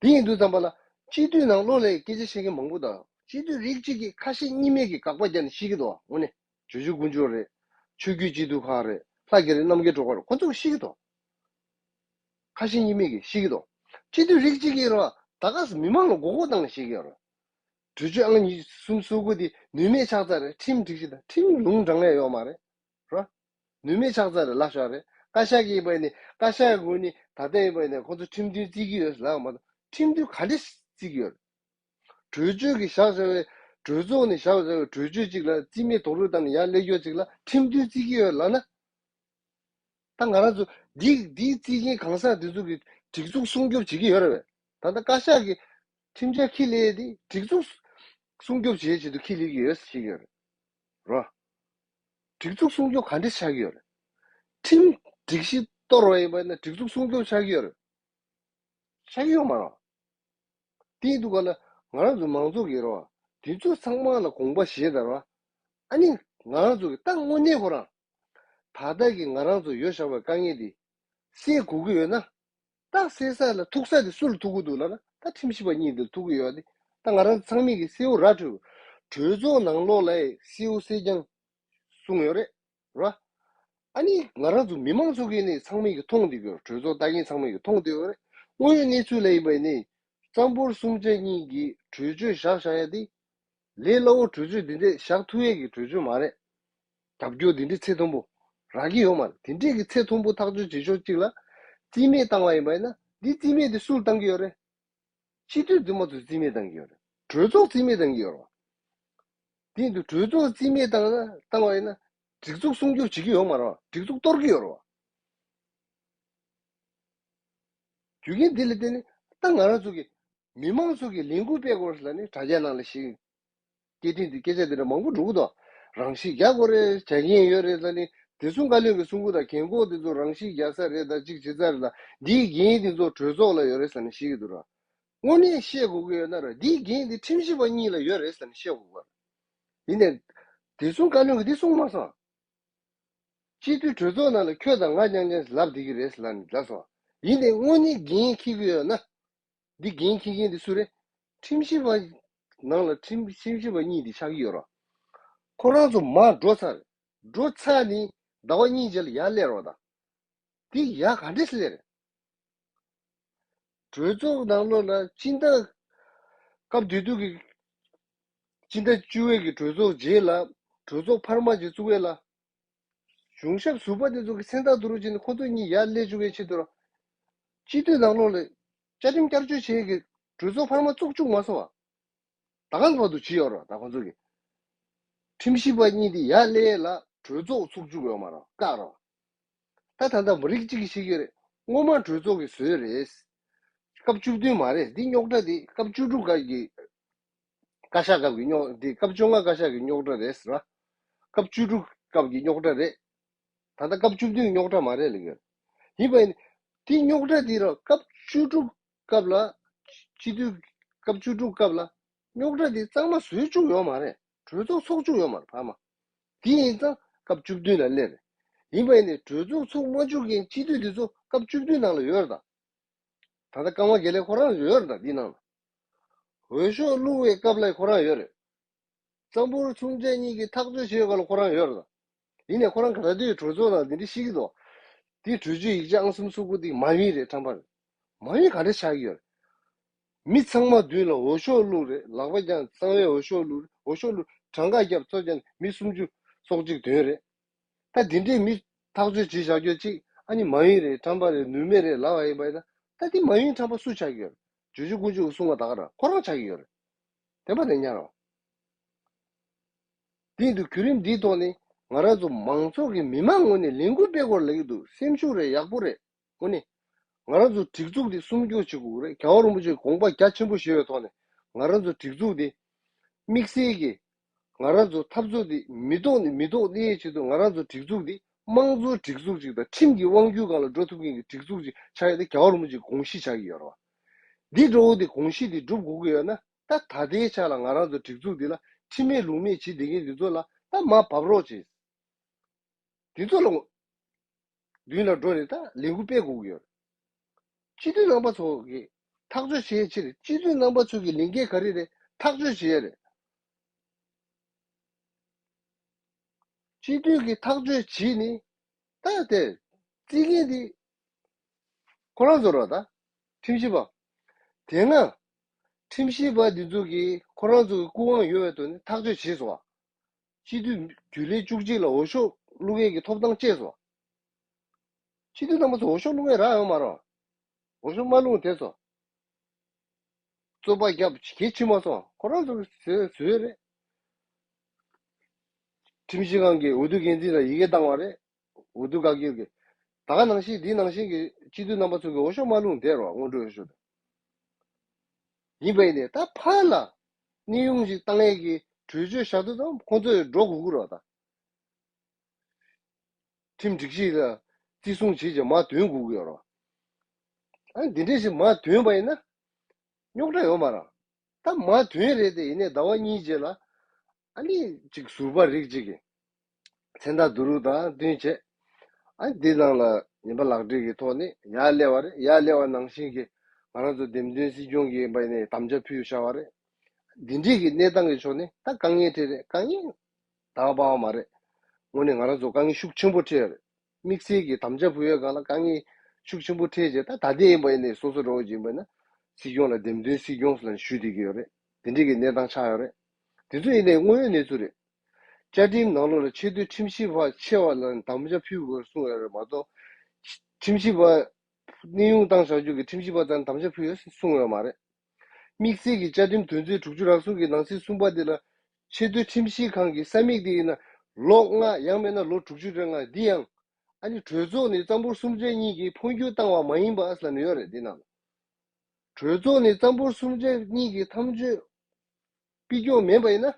དེ་ཡིན་དུས་ཙམ་པ་ལ་སྤྱི་འཐུས་ནང་ལོགས་ལ་སྐད་ཆ་བཤད་མཁན་མང་པོ་དང་། སྤྱི་འཐུས་རིགས་གཅིག་གིས་ཁ་ཞེ་གཉིས་མེད་ཀྱིས་དགག་པ་རྒྱག་ནས་བཤད་ཀྱི་འདུག་དངོས་གནས་ཇོ་ཇོ་དཀོན་མཆོག་རེད། ཆོས་བརྒྱུད་སྤྱི་འཐུས་ཁག་རེད། ལྷ་རྒྱ་རི་རྣམ་རྒྱལ་སྒྲོལ་དཀར་རེད། ཁོ་ཚོ་གིས་བཤད་ཀྱི་འདུག་ཁ་ཞེ་གཉིས་མེད་ཀྱིས་བཤད་ཀྱི་འདུག་སྤྱི་འཐུས་རིགས་གཅིག་གིས་རོ། ད་ག་སེ་མི་མང་ལ་མགོ་སྐོར་བཏང་ནས་བཤད་ཀྱི་ཡོད་རེད། གྲོས་ཆོད་ཨང་གཉིས་གསུམ་སོ་དགུ་དེ་ནུས་མེད་ཆགས་ཚར་རེད། ཁྲིམས་སྒྲིག་གཞི་དང་ཁྲིམས་ལུང་དྲང་ཡ་ཡོད་མ་རེད། རོ། ནུས་མེད་ཆགས་ཚར་རེད་ལབ་ཤག་རེད། བཀའ་ཤག་གིས་ཡིན་པ་ཡིན་ནའི། བཀའ་ཤག་གིས་ནི་ད་ལྟ་ཡིན་པ་ཡིན་ནའི་ཁོང་ཚོ་ཁྲིམས་མཐུན་བརྩི་གི་ཡོད་ལབ་མ་གཏོགས། ཁྲིམས་མཐུན་ག་འདྲས་བརྩི་གི་ཡོད་རེད། གྲོས་ཆོད་ཀྱིས་བཞག་བཞག་པའི། གྲོས་ཚོགས་ནས་བཞག་བཞག་པའི་གྲོས་ཆོད་ཅིག་ལ་རྩིས་མེད་རྡོག་རོལ་བཏང་ནས་ཡར་སླེབས་ཀྱོག་ཅིག་ལ་ཁྲིམས་མཐུན་བརྩི་གི་ཡོད་ལབ་ན། ད་ང་རང་ཚོ་འདི་འདིའི་རྩིས་མཁན་གང་ཟག་འདི་ཚོ་གི་སྒྲིག་འཛུགས་སྲུང་སྐྱོབ་བྱེད་ཀྱི་ཡོད་རེད་པས། ད་ལྟ་བཀའ་ཤག་གིས་ཁྲིམས་འཆར་འཁྱེར་སླེབས་དེ་སྒྲིག་འཛུགས་སྲུང་སྐྱོབ་བྱེད་ཆེད་དུ་འཁྱེར་སླེབས་ཀྱི་ཡོད་ཟེར་གྱི་ཡོད་རེད། རོ། སྒྲིག་འཛུགས་སྲུང་སྐྱོབ་ག་འདྲས་ཆགས་ཀྱི་ཡོད་རེད། ཁྲིམས་སྒྲིག་གཞི་གཏོར་བ་ཡིན་པ་ན་སྒྲིག་འཛུགས་སྲུང་སྐྱོབ་ཆགས་ཀྱི་ཡོད་རེད། ཆགས་ཀྱི་ཡོད་མ་རེད། དེ་ཡིན་དུས་ག་ལ་ང་རང་ཚོ་མང་ཚོགས་ཀྱིས་རོ། དེ་ཚོ་ཚང་མ་ལ་དགོངས་པ་བཞེས་དང་རོ། ཨ་ནི་ང་རང་ཚོ་གི་ད་དངོས་གནས་ཁོ་རང་། ད་ལྟ་གི་ང་རང་ཚོ་ཡོད་བཞག་པའི་དཀའ་ངལ་འདི་སེལ་དགོས་ཀྱི་ཡོད་ན། ད་སེལ་ས་ལ་ཐུག་ས་དེ་སུ་ལ་ཐུག་གི་འདུག་ལབ་ན། ད་ཁྲིམས་ཞིབ་པ་གཉིས་འདི་ལ་ཐུག་གི་ཡོད་དེ། ད་ང་རང་ཚང་མས་ཀྱི་གསལ་བོ་ར་འཕྲོད། གྲོས་ཚོགས་ནང་ལོགས་ལ་གསལ་བོ་གསལ་རྐྱང་གསུངས་ཡོད་རེད། ར། ཨ་ནི་ང་རང་ཚོ་མི་མང་ཚོ་གིས་ནི་ཚང་མས་ཀྱི་མཐོང་བསྡད་ཀྱི་ཡོད། གྲོས་ཚོགས་ལྟ་མཁན་ཚང་མས་ཀྱི་མཐོང་བསྡད་ཡོད་རེད། དངོས་ཡོད་གནས་ཚུལ་ལ་ཡིན་པ་ཡིན་ནི། གཙང་པོ་གསུམ་ཆ་གཉིས་ཀྱིས་གྲོས་ཆོད་བཞག་བཞག་ཡ་དེ། ལས་སླ་བོ་གྲོས་ཆོད་འདི་འདྲས་བཞག་ཐུབ་ཡས་ཀྱི་གྲོས་ཆོད་མ་རེད། རྒྱབ་སྐྱོར་འདི་འདྲས་ཚད་མཐོན་པོ་རག་གི་ཡོད་མ་རེད། དེ་འདྲས་ཀྱི་ཚད་མཐོན་པོ་ཐག་གཅོད་བྱེད་ཕྱོགས་གཅིག་ལ་རྩིས་མེད་བཏང་བ་ཡིན་པ་ཡིན་ན། འདི་རྩིས་མེད་དེ་སུ་ལ་བཏང་གི་ཡོད་རེད། སྤྱི་འཐུས་འདི་མ་གཏོགས་རྩིས་མེད་བཏང་གི་ཡོད་རེད། གྲོས་ཚོགས་རྩིས་མེད་བཏང་གི་ཡོད་རེད། དེ་ཡིན་དུས་གྲོས་ཚོགས་རྩིས་མེད་བཏང་ན། བཏང་བ་ཡིན་ན། སྒྲིག་འཛུགས་སྲུང་སྐྱོབ་བྱེད་ཀྱི་ཡོད་མ་རེད། སྒྲིག་འཛུགས་གཏོར་གྱི་ཡོད་རེད་བ། རྒྱུ་རྐྱེན་འདི་ལ་བརྟེན་ནས་ད་ང་རང་ཚོ་གི་མི་མང་ཚོ་གི་ལས་འགུལ་སྤེལ་དགོས་ལབ་ནས་དྲ་རྒྱ་ནང་ལ་ཞིག་སྐད་འཕྲིན་དུ་སྐད་ཆ་འདི་འདྲ་མང་པོ་འགྲོ་གི་འདུག་རང་ཤི་རྒྱག་དགོས་རེད། བྱ་ཉེན་ཡོད་རེད་ལབ་ནས། བདེ་སྲུང་བཀའ་བློན་གྱིས་གསུང་གི་འདུག་རྒན་འཁོགས་འདི་ཚོ་རང་ཤི་རྒྱག་ས་རེད་ད། གཅིག་བྱེད་ས་རེད་ད། འདིའི་འགན་འདི་ཚོ་གྲོས་ཚོགས་ལ་ཡོད་རེད་ཟེར་ནས་བཤད་ཀྱི་འདུག་ར། དངོས་གནས་བཤད་དགོས་ཀྱི་ཡོད་ན་ར། འདིའི་འགན་འདི་ཁྲིམས་ཞིབ་པ་གཉིས་ལ་ཡོད་རེད་ཟེར་ནས་བཤད་དགོས་ཀྱི་རེད། ཡིན་ནའི། བདེ་སྲུང་བཀའ་བློན་གྱིས་འདི་གསུངས་མ་སོང་། སྤྱི་འཐུས་གྲོས་ཚོགས་ནང་ལ་ཁྱོད་དང་ང་རྐྱང་རྐྱང་ལབ་བསྡད་ཀྱི་རེད་ལབ་ནས་ལབ་སོང་། ཡིན་ནའི་དངོས་གནས་འགན་འཁྱེར་གྱི་ཡོད་ན། འདི་འགན་འཁྱེར་མཁན་འདི་སུ་རེད། ཁྲིམས་ཞིབ་པ་ནང་ལ་ཁྲིམས་ཁྲིམས་ཞིབ་པ་གཉིས་འདི་ཆགས་ཀྱི་ཡོད་རེད། ཁོ་རང་ཚོ་མར་འགྲོ་ཚར། འགྲོ་ཚར་ནས་ཟླ་བ་གཉིས་རྗེས་ལ་ཡར་སླེབས་རོགས་དང་། འདི་ཡར་ག་འདྲས་སླེབས་རེད། གྲོས་ཚོགས་ནང་ལོགས་ལ་སྤྱི་ཟླ། སྐབས་དེ་དུས་ཀྱི་སྤྱི་ཟླ་བཅུ་པའི་གི་གྲོས་ཚོགས་རྗེས་ལ། གྲོས་ཚོགས་འཕར་མ་ཅིག་བཙུགས་པ་ལ། གཞུང་ཞབས་ཟུར་པ་དེ་ཚོ་གི་མཚན་རྟགས་བསྡུ་རུབ་བྱས་ནས་ཁོ་ཚོ་གཉིས་ཡར་སླེབས་བཅུག་པའི་ཆེད་དུ་ར། སྤྱི་འཐུས་ནང་ལོགས་ལ་བཅའ་ཁྲིམས་བསྐྱར་བཅོས་བྱེད་ཀྱི་གྲོས་ཚོགས་འཕར་མ་བཙུགས་བཅུག་མ་སོང་བ། ད་ག་བར་དུ་བྱས་ཡོད་ར། ད་ཁོ་ཚོ་གི་ཁྲིམས་ཞིབ་པ་གཉིས་དེ་ཡར་སླེབས་ལ་གྲོས་ཚོགས་ཚུགས་བཅུག་ཡོད་མ་ར། བཀག་ར། ད་ད་ལྟ་མི་རིགས་གཅིག་གིས་བཤད་ཀྱི་རེད། སྔོན་མ་གྲོས་ཚོགས་ཀྱིས་བཟོས་རེད། སྐབས་བཅུ་བདུན་མ་རེད། འདི་རྙོག་དྲ་དེ་སྐབས་བཅུ་དྲུག་སྐབས་ཀྱི། བཀའ་ཤག་སྐབས་ཀྱི་རྙོག་འདི་སྐབས་བཅོ་ལྔ་བཀའ་ཤག་གི་རྙོག་དྲ་རེད་ཟེར་བ། སྐབས་བཅུ་དྲུག་སྐབས་ཀྱི་རྙོག་དྲ་རེད། ད་ལྟ་སྐབས་བཅུ་བདུན་རྙོག་དྲ་མ་རེད་ལབ་ཀྱི་ཡོད། ཡིན་པ་ཡིན། དེ་རྙོག་དྲ་དེ་ར་སྐབས་བཅུ་དྲུག་སྐབས་ལ། སྤྱི་འཐུས་སྐབས་བཅུ་དྲུག་སྐབས་ལ་རྙོག་དྲ་དེ་གཙང་མ་བཟོས་བཅུག་ཡོད་མ་རེད། གྲོས་ཚོགས་ཚོགས་བཅུག་ཡོད་མ་རེད་ཕ་མ། དེ་ཡིན་ཙང་སྐབས་བཅུ་བདུན་ལ་སླེབས་རེད། ཡིན་པ་ཡིན་ནའི་གྲོས་ཚོགས་ཚོགས་མ་བཅུག་མཁན་སྤྱི་འཐུས་དེ་ཚོ་སྐབས་བཅུ་བདུན་ནང་ལ་ཡོད་རེད་ད། ད་ལྟ་ཀརྨ་དགེ་ལེགས་ཁོ་རང་ཡོད་རེད་ད་འདི་ནང་ལ། འོས་ཤོག་བླུགས་པའི་སྐབས་ལ་ཁོ་རང་ཡོད་རེད། གཙང་པོ་གསུམ་ཆ་གཉིས་ཀྱིས་ཐག་གཅོད་བྱེད་སྐབས་ལ་ཁོ་རང་ཡོད་རེད་ད། ཡིན་ནའི་ཁོ་རང་ག་རེ་འདོད་གྲོས་ཚོགས་ནང་འདི་འདྲ་ཤེས་ཀྱི་འདུག་འདི་གྲོས་ཆོད་ཡིག་ཆ་ཨང་གསུམ་སོ་དགུ་འདི་མ་ཡིན་རེད། ཁྲམ་པ་རེད། མ་ཡིན་ག་འདྲ་ཆགས་ཀྱི་ཡོད་རེད། མི་ཚང་མ་མདུན་ལ་འོས་ཤོག་བླུགས་རེད། ལག་པ་བརྐྱངས་གཙང་བའི་འོས་ཤོག་བླུགས་རེད། འོས་ཤོག་བླུགས་གྲངས་ཀ་བརྒྱབ་ཚོ་བརྒྱབ་མི་སུམ་ཅུ་སོ་གཅིག་ཐོན་རེད། ད་འདི་འདྲའི་མི་ཐག་གཅོད་བྱེད་བཞག་རྒྱུ་གཅིག་ཨ་ནི་མ་ཡིན་རེད། ཁྲམ་པ་རེད། ནུས་མེད་རེད་ལབ་པ་ཡིན་པ་ཡིན་ན། ད་འདི་མ་ཡིན་ཁྲམ་པ་སུ་ཆགས་ཀྱི་ཡོད་རེད། ཇོ་ཇོ་ཀུན་སྤྱོད་ཀྱིས་གསུངས་པ་ད་ག་རང་ཁོ་རང་ཆགས་ཀྱི་ཡོད་རེད། བདེན་པ་བདེན་ཉག་རང་། དེ་ཡིན་དུས་བརྒྱུད་རིམ་འདིའི་ཐོག་ནས་ང་རང་ཚོ་མང་ཚོགས་ཀྱི་མི་མང་ངོས་ནས་ལས་འགུལ་སྤེལ་དགོས་ལབ་ཀྱི་འདུག་སེམས་ཤུགས་རེད། ཡག་པོ་རེད། དངོས་གནས། ང་རང་ཚོ་སྒྲིག་འཛུགས་འདི་སྲུང་སྐྱོབ་བྱེད་དགོས་རེད། རྒྱལ་བ་རིན་པོ་ཆེའི་དགོངས་པ་རྒྱ་ཆེན་པོ་བཞེས་པའི་ཐོག་ནས་ང་རང་ཚོ་སྒྲིག་འཛུགས་འདི་དམིགས་བསལ་གྱི་ང་རང་ཚོ་འཐབ་རྩོད་འདི་མི་ཐོག་ནས་མི་ཐོག་གནས་ཡས་ཆེད་དུ་ང་རང་ཚོ་སྒྲིག་འཛུགས་འདི་དམངས་གཙོའི་སྒྲིག་འཛུགས་ཅིག་དང་ཁྲིམས་ཀྱི་དབང་སྒྱུར་སྒང་ལ་འགྲོ་ཐུབ་མཁན་གྱི་སྒྲིག་འཛུགས་ཅིག་ཆགས་ཡས་དེ་རྒྱལ་བ་རིན་པོ་ཆེའི་དགོངས་གཞི་ཆགས་ཀྱི་ཡོད་རེད་བ། འདི་འགྲོ་འོ་དེ་དགོངས་གཞི་འདི་སྒྲུབ་དགོས་ཀྱི་ཡོད་ན། ད་ད་ལྟའི་ཆ་ལ་ང་རང་ཚོ་སྒྲིག་འཛུགས་འདི་ལ་ཁྲིམས་མེད་ལུགས་མེད་བྱེད་བསྡད་མཁན་འདི་ཚོ་ལ་ད་མར་བབས་རོགས་བྱེད། འདི་ཚོ་ལ་མདུན་ལ་འགྲོ་ནས་ད་ལས་འགུལ་སྤེལ་དགོས་ཀྱི་ཡོད། སྤྱི་འཐུས་རྣམ་པ་ཚོ་གིས་ཐག་གཅོད་བྱེད་ཕྱིར་སྤྱི་འཐུས་རྣམ་པ་ཚོ་གི་ལས་འགན་ག་རེ་རེད། ཐག་གཅོད་བྱེད་ཡ་རེད། སྤྱི་འཐུས་ཀྱིས་ཐག་གཅོད་བྱས་ནས་ད་དེ་རྩིས་མཁན་འདི་ཁོ་རང་ཚོ་རེད་ད། ཁྲིམས་ཞིབ་པ། དེ་སྔ་ཁྲིམས་ཞིབ་པ་འདི་ཚོ་གིས་ཁོ་རང་ཚོ་གི་སྐུ་དབང་ཡོད་པའི་ཐོག་ནས་ཐག་གཅོད་བྱས་སོང་བ། སྤྱི་འཐུས་རྒྱུན་ལས་བཅུ་གཅིག་ལ་འོས་ཤོག་བླུག་མཁན་གྱི་ཐོབ་ཐང་བཅད་སོང་བ། སྤྱི་འཐུས་རྣམ་པ་ཚོ་འོས་ཤོག་བླུག་མཁན་རག་ཡོད་མ་རེད། འོས་ཤོག་མ་བླུགས་དེ་ཚོ། རྩོད་པ་བརྒྱབ་གལ་ཕྱིན་མ་སོང་། ཁོ་རང་ཚོ་གི་བཟོས་བཟོས་རེད། ཁྲིམས་ཞིབ་ཁང་གི་འོས་བསྡུ་འགན་འཛིན་ལ་ཡི་གེ་བཏང་བ་རེད། འོས་བསྡུ་བཀའ་འགྱུར་གྱི། ད་ག་ནང་བཞིན་འདི་ནང་བཞིན་གྱི་སྤྱི་འཐུས་རྣམ་པ་ཚོ་གི་འོས་ཤོག་མ་བླུགས་བསྡད་རོགས། སྔོན་འགྲོའི་འོས་ཤོག་དེ། ཡིན་པ་ཡིན་ནའི་ད་ཕར་ལ་གནས་དབྱུང་ཞིག་བཏང་ཡས་ཀྱི་གྲོས་ཆོད་བཞག་དུས་ཙམ་ཁོང་ཚོས་འགྲོ་དགོས་ཀྱི་རེད་ད། ཁྲིམས་སྒྲིག་གཞི་ལ་བརྩི་སྲུང་བྱེད་ཅིང་མར་འདོན་དགོས་ཀྱི་ཡོད་རེད། ཨ་འདི་འདྲས་ཞིག་མར་འདོན་པ་ཡིན་ན་རྙོག་དྲ་ཡོད་མ་རེད། ད་མར་འདོན་རེད་དེ། ཡིན་ནའི་ཟླ་བ་གཉིས་རྗེས་ལ་ཨ་ནི་ཅིག་ཟུར་པ་རིགས་གཅིག་གིས་མཚན་རྟགས་བསྡུ་རུབ་དང་བསྟུན་བྱས། ཨ་འདི་ནང་ལ་ཉན་པ་ལག་བྲིས་ཀྱི་ཐོག་ནས་ཡར་སླེབས་པ་རེད། ཡར་སླེབས་པ་ནང་བཞིན་གྱི་ང་རང་ཚོ་འདེམས་ཐོན་སྲིད་སྐྱོང་གི་ཡིན་པ་ཡིན་ནའི་དམ་བཅའ་ཕུལ་བཞག་པ་རེད། འདི་འདྲས་ཀྱི་གནས་སྟངས་ཀྱི་ཕྱོགས་ནས་ད་དཀའ་ངལ་འཕྲད་རེད། དཀའ་ངལ་ད་པ་བ་མ་རེད། དངོས་གནས་ང་རང་ཚོ་དཀའ་ངལ་ཤུགས་ཆེན་པོ་འཕྲད་ཡོད་རེད། དམིགས་བསལ་གྱི་དམ་བཅའ་ཕུལ་བའི་སྒང་ལ་དཀའ་ངལ་ཤུགས་ཆེན་པོ་འཕྲད་རྗེས། ད་ད་ལྟའི་ཡིན་པ་ཡིན་ནའི་སོ་སོ་འགྲོ་བ་ཅིག་ཡིན་པ་ཡིན་ན་སྲིད་སྐྱོང་ལ་འདེམས་ཐོན་སྲིད་སྐྱོང་ཟེར་ནས་ཞུས་བསྡད་ཀྱི་ཡོད་རེད། དེ་འདྲས་ཀྱི་གནས་སྟངས་ཆགས་ཡོད་རེད། དེ་ཚོ་ཡིན་ནའི་དངོས་ཡོད་གནས་ཚུལ་རེད། བཅའ་ཁྲིམས་ནང་ལོགས་ལ་ཆེས་མཐོའི་ཁྲིམས་ཞིབ་པ་ཆེ་བ་ལ་དམ་བཅའ་ཕུལ་དགོས་གསུངས་ཡོད་རེད་མ་གཏོགས། ཁྲིམས་ཞིབ་པ་གནས་དབྱུང་བཏང་བཞག་རྒྱུ་གི་ཁྲིམས་ཞིབ་པ་ཚོ་ལ་དམ་བཅའ་ཕུལ་ཡོད་གསུངས་ཡོད་མ་རེད། དམིགས་བསལ་གྱི་བཅའ་ཁྲིམས་དོན་ཚན་དྲུག་ཅུ་རེ་གསུམ་གྱི་ནང་གསེས་གསུམ་པ་དེ་ལ་ཆེས་མཐོའི་ཁྲིམས་ཞིབ་ཁང་གི་ས་མིག་དེ་ཡིན་ན་ལོ་ལྔ་ཡང་མིན་ན་ལོ་དྲུག་ཅུ་རེ་ལྔ། འདི་ཡང་ཨ་ནི་གྲོས་ཚོགས་ནས་གཙང་པོ་གསུམ་ཆ་གཉིས་ཀྱིས་འཕོ་འགྱུར་བཏང་བ་མ་ཡིན་པ་ཟེར་ནས་ཡོད་རེད། འདི་ནང་ལ་གྲོས་ཚོགས་ནས་གཙང་པོ་གསུམ་ཆ་གཉིས་ཀྱིས་མཐའ་མཇུག་ཕུད་རྒྱུ་མིན་པ་ཡིན་ན།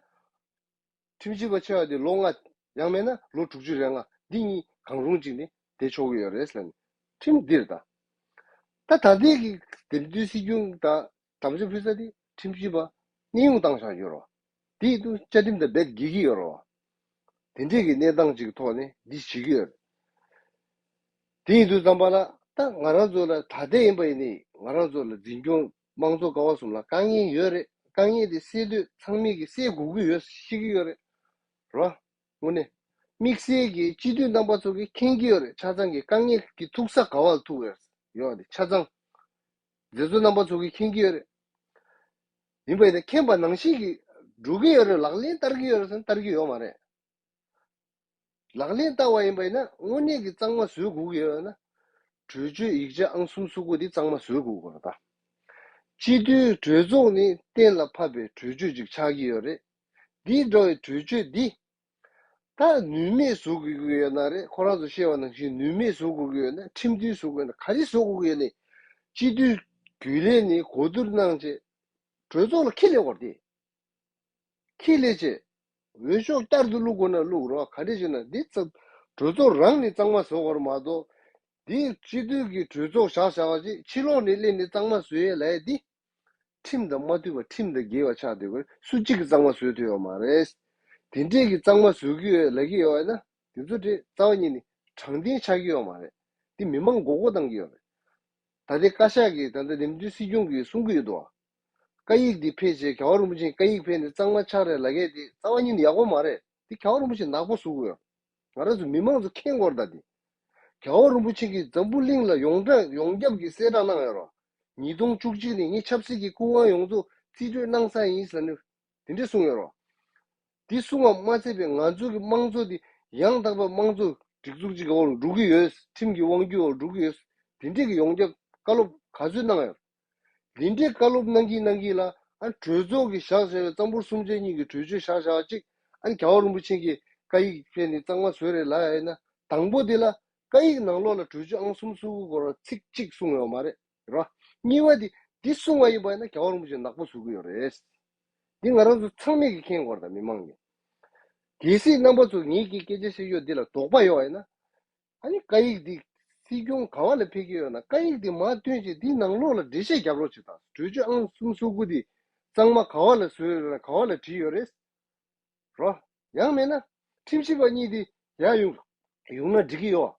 ཁྲིམས་ཞིབ་པ་ཆེ་བ་དེ་ལོ་ལྔ། ཡང་མིན་ན་ལོ་དྲུག་ཅུ་རེ་ལྔ། འདི་གཉིས་གང་རུང་གཅིག་ནས་བསྡད་ཆོག་གི་ཡོད་རེད་ཟེར་ནས་ཁྲིམས་འདིར་ད། ད་ད་ལྟའི་གི་འདེམས་ཐོན་སྲིད་སྐྱོང་དང་དམ་བཅའ་ཕུལ་ས་དེ་ཁྲིམས་ཞིབ་པ་གནས་དབྱུང་བཏང་བཞག་ཡོད་རེད་བ། དེ་དུས་བཅའ་ཁྲིམས་དང་རྦད་འགལ་གྱི་ཡོད་རེད་བ། དེ་འདྲས་ཀྱི་གནས་སྟངས་ཅིག་ཐོག་ནས་འདི་བྱེད་ཀྱི་ཡོད་རེད། དེ་ཡིན་དུས་ཙམ་པ་ལ་ད་ང་རང་ཚོ་ལ་ད་ལྟ་ཡིན་པ་ཡིན་ནའི་ང་རང་ཚོ་ལ་འཛིན་སྐྱོང་དམངས་གཙོ་ཀ་བ་གསུམ་ལ་དཀའ་ངལ་ཡོད་རེད། དཀའ་ངལ་དེ་སེལ་འདོད་ཚང་མས་ཀྱི་སེལ་དགོས་ཀྱི་ཡོད་ཤེས་ཀྱི་ཡོད་རེད། རེད་བ། དངོས་གནས། དམིགས་བསལ་གྱི་སྤྱི་འཐུས་རྣམ་པ་ཚོ་གིས་མཁྱེན་གྱི་ཡོད་རེད། ཆ་ཚང་གི་དཀའ་ངལ་གྱི་ཐུག་ས་ག་བ་ལ་ཐུག་ཡོད་ཡོད་རེད། ཆ་ཚང་མཛད་གཙོ་རྣམ་པ་ཚོ་གིས་མཁྱེན་གྱི་ཡོད་རེད། ཡིན་པ་ཡིན་ན་མཁྱེན་པ་ནང་བཞིན་གྱི་འགྲོ་གི་ཡོད་རེད། ལག་ལེན་བསྟར་གྱི་ཡོད་རེད་ཟེར་ན་བསྟར་གྱི་ཡོད་མ་རེད། ལག་ལེན་བསྟར་བ་ཡིན་པ་ཡིན་ན་དངོས་གནས་ཀྱི་གཙང་མ་བཟོ་དགོས་ཀྱི་ཡོད་ན། གྲོས་ཆོད་ཡིག་ཆ་ཨང་གསུམ་སོ་དགུ་འདི་གཙང་མ་བཟོ་དགོས་ཀྱི་རེད་ད། སྤྱི་འཐུས་གྲོས་ཚོགས་ནས་གཏན་ལ་ཕབ་པའི་གྲོས་ཆོད་ཅིག་ཆགས་ཀྱི་ཡོད་རེད། འདི་འདྲ་བའི་གྲོས་ཆོད་འདི་ད་ནུས་མེད་བཟོ་དགོས་ཀྱི་ཡོད་ན་རེད། ཁོ་རང་ཚོ་བཤད་པ་ནང་བཞིན་ནུས་མེད་བཟོ་དགོས་ཀྱི་ཡོད་ན། ཁྲིམས་མཐུན་བཟོ་དགོས་ན། ག་རེ་བཟོ་དགོས་ཀྱི་ཡོད་ན། སྤྱི་འཐུས་རྒྱུན་ལས་ནས་གོ་བསྡུར་གནང་བྱས་གྲོས་ཚོགས་ལ་འཁྱེར་སླེབས་དགོས་རེད་དེ། འཁྱེར་སླེབས་བྱས་འོས་ཤོག་བསྐྱར་དུ་བླུག་དགོས་ན་བླུག་རོགས། ག་རེ་བྱས་ན་འདི་ཚོ་གྲོས་ཚོགས་རང་ནས་གཙང་མ་བཟོ་དགོས་རེད་མ་གཏོགས། འདི་སྤྱི་འཐུས་ཀྱི་གྲོས་ཚོགས་བཞག་བཞག་པ་ཅིག་ཕྱི་ལོགས་ནས་སླེབས་ནས་གཙང་མ་བཟོ་ཡས་ལབ་ཡས་འདི། ཁྲིམས་དང་མ་མཐུན་པ་ཁྲིམས་དང་འགལ་བ་ཆགས་བསྡད་ཀྱི་རེད། སུ་གཅིག་གིས་གཙང་མ་བཟོ་ཐུབ་ཡོད་མ་རེད། དེ་འདྲས་ཀྱི་གཙང་མ་བཟོ་གི་ཡོད་ལབ་ཀྱི་ཡོད་ན་དེ་ཚོ་དེ་རྩ་བ་ཉིད་ནས་དྲང་བདེན་ཆགས་ཀྱི་ཡོད་མ་རེད། དེ་མི་མང་མགོ་སྐོར་བཏང་གི་ཡོད་རེད། ད་ལྟའི་བཀའ་ཤག་གིས་ད་ལྟ་འདེམས་ཐོན་སྲིད་སྐྱོང་གིས་གསུང་གི་ཡོད་དོ། བཀའ་ཡིག་འདི་ཕེབས་བྱས་རྒྱལ་བ་རིན་པོ་ཆེས་བཀའ་ཡིག་ཕེབས་ནས་གཙང་མ་ཆགས་རེད་ལབ་མཁན་དེ་རྩ་བ་ཉིད་ནས་ཡག་པོ་མ་རེད། དེ་རྒྱལ་བ་རིན་པོ་ཆེས་ནག་པོ་བཟོ་གི་ཡོད། ང་རང་ཚོ་མི་མང་ཚོ་མཁྱེན་དགོས་རེད་ད་དེ། རྒྱལ་བ་རིན་པོ་ཆེ་གིས་འཛམ་བུ་གླིང་ལ་ཡོངས་གྲགས་ཡོངས་ཁྱབ་ཀྱི་གསལ་བསྒྲགས་གནང་ཡོད་རེད། ཉིས་སྟོང་བཅུ་གཅིག་ནས་ངས་ཆབ་སྲིད་ཀྱི་སྐུ་དབང་ཡོངས་རྫོགས་རྩིས་སྤྲོད་གནང་ས་ཡིན་ཟེར་ནས་དེ་འདྲས་གསུངས་ཡོད་རེད། འདི་གསུང་བ་མ་ཚད་པའི་ང་ཚོ་གི་དམངས་གཙོ་འདི་ཡང་དག་པའི་དམངས་གཙོ་སྒྲིག་འཛུགས་གཅིག་གི་འོག་ལ་འགྲོ་གི་ཡོད། ཁྲིམས་ཀྱི་དབང་སྒྱུར་འོག་འགྲོ་གི་ཡོད། དེ་འདྲས་ཀྱི་ཡོངས་ཁྱབ་བཀའ་སློབ་ག་ཚོད་གནང་ཡོད། འདི་འདྲས་བཀའ་སློབ་གནང་གིན་གནང་གིན་ལ་ཨ་གྲོས་ཚོགས་ཀྱི་བཞག་བཞག་པའི་གཙང་པོ་སུམ་ཆ་གཉིས་ཀྱི་གྲོས་ཆོད་བཞག་བཞག་ཅིག་ཨ་རྒྱལ་བ་རིན་པོ་ཆེ་གིས་བཀའ་ཡིག་ཕེབས་ནས་གཙང་མ་བཟོས་རེད་ལབ་ཡ་ཡིན་ན། དང་པོ་དེ་ལ་བཀའ་ཡིག་ནང་ལོགས་ལ་གྲོས་ཆོད་ཨང་གསུམ་སོ་དགུ་སྐོར་ཚིག་གཅིག་གསུངས་ཡོད་མ་རེད། རོ། གཉིས་པ་དེ་འདི་གསུང་བ་ཡིན་པ་ཡིན་ན་རྒྱལ་བ་རིན་པོ་ཆེ་ནག་པོ་བཟོ་གི་ཡོད་རེད། འདི་ང་རང་ཚོ་ཚང་མས་ཀྱི་མཁྱེན་དགོས་རེད་ད་མི་མང་གིས། གལ་སྲིད་རྣམ་པ་ཚོ་ངེད་ཀྱི་སྐད་ཆ་བཤད་ཡོད་འདི་ལ་དོགས་པ་ཡོད་པ་ཡིན་ན། ཨ་ནི་བཀའ་ཡིག་འདི་སྲིད་སྐྱོང་ག་བ་ལ་ཕེབས་ཀྱི་ཡོད་ན་བཀའ་ཡིག་འདི་མར་བཏོན་བྱས་འདི་ནང་ལོགས་ལ་འགྲེལ་བཤད་རྒྱབ་རོགས་བྱེད་དང་། གྲོས་ཆོད་ཨང་གསུམ་སོ་དགུ་འདི་གཙང་མ་ག་བ་ལ་བཟོས་ཡོད་ན་ག་བ་ལ་བྲིས་ཡོད་རེད། རོ། ཡང་མེད་ན་ཁྲིམས་ཞིབ་པ་གཉིས་འདི་ཡར་ཡོང་ཡོང་ན་འགྲིག་གི་ཡོད།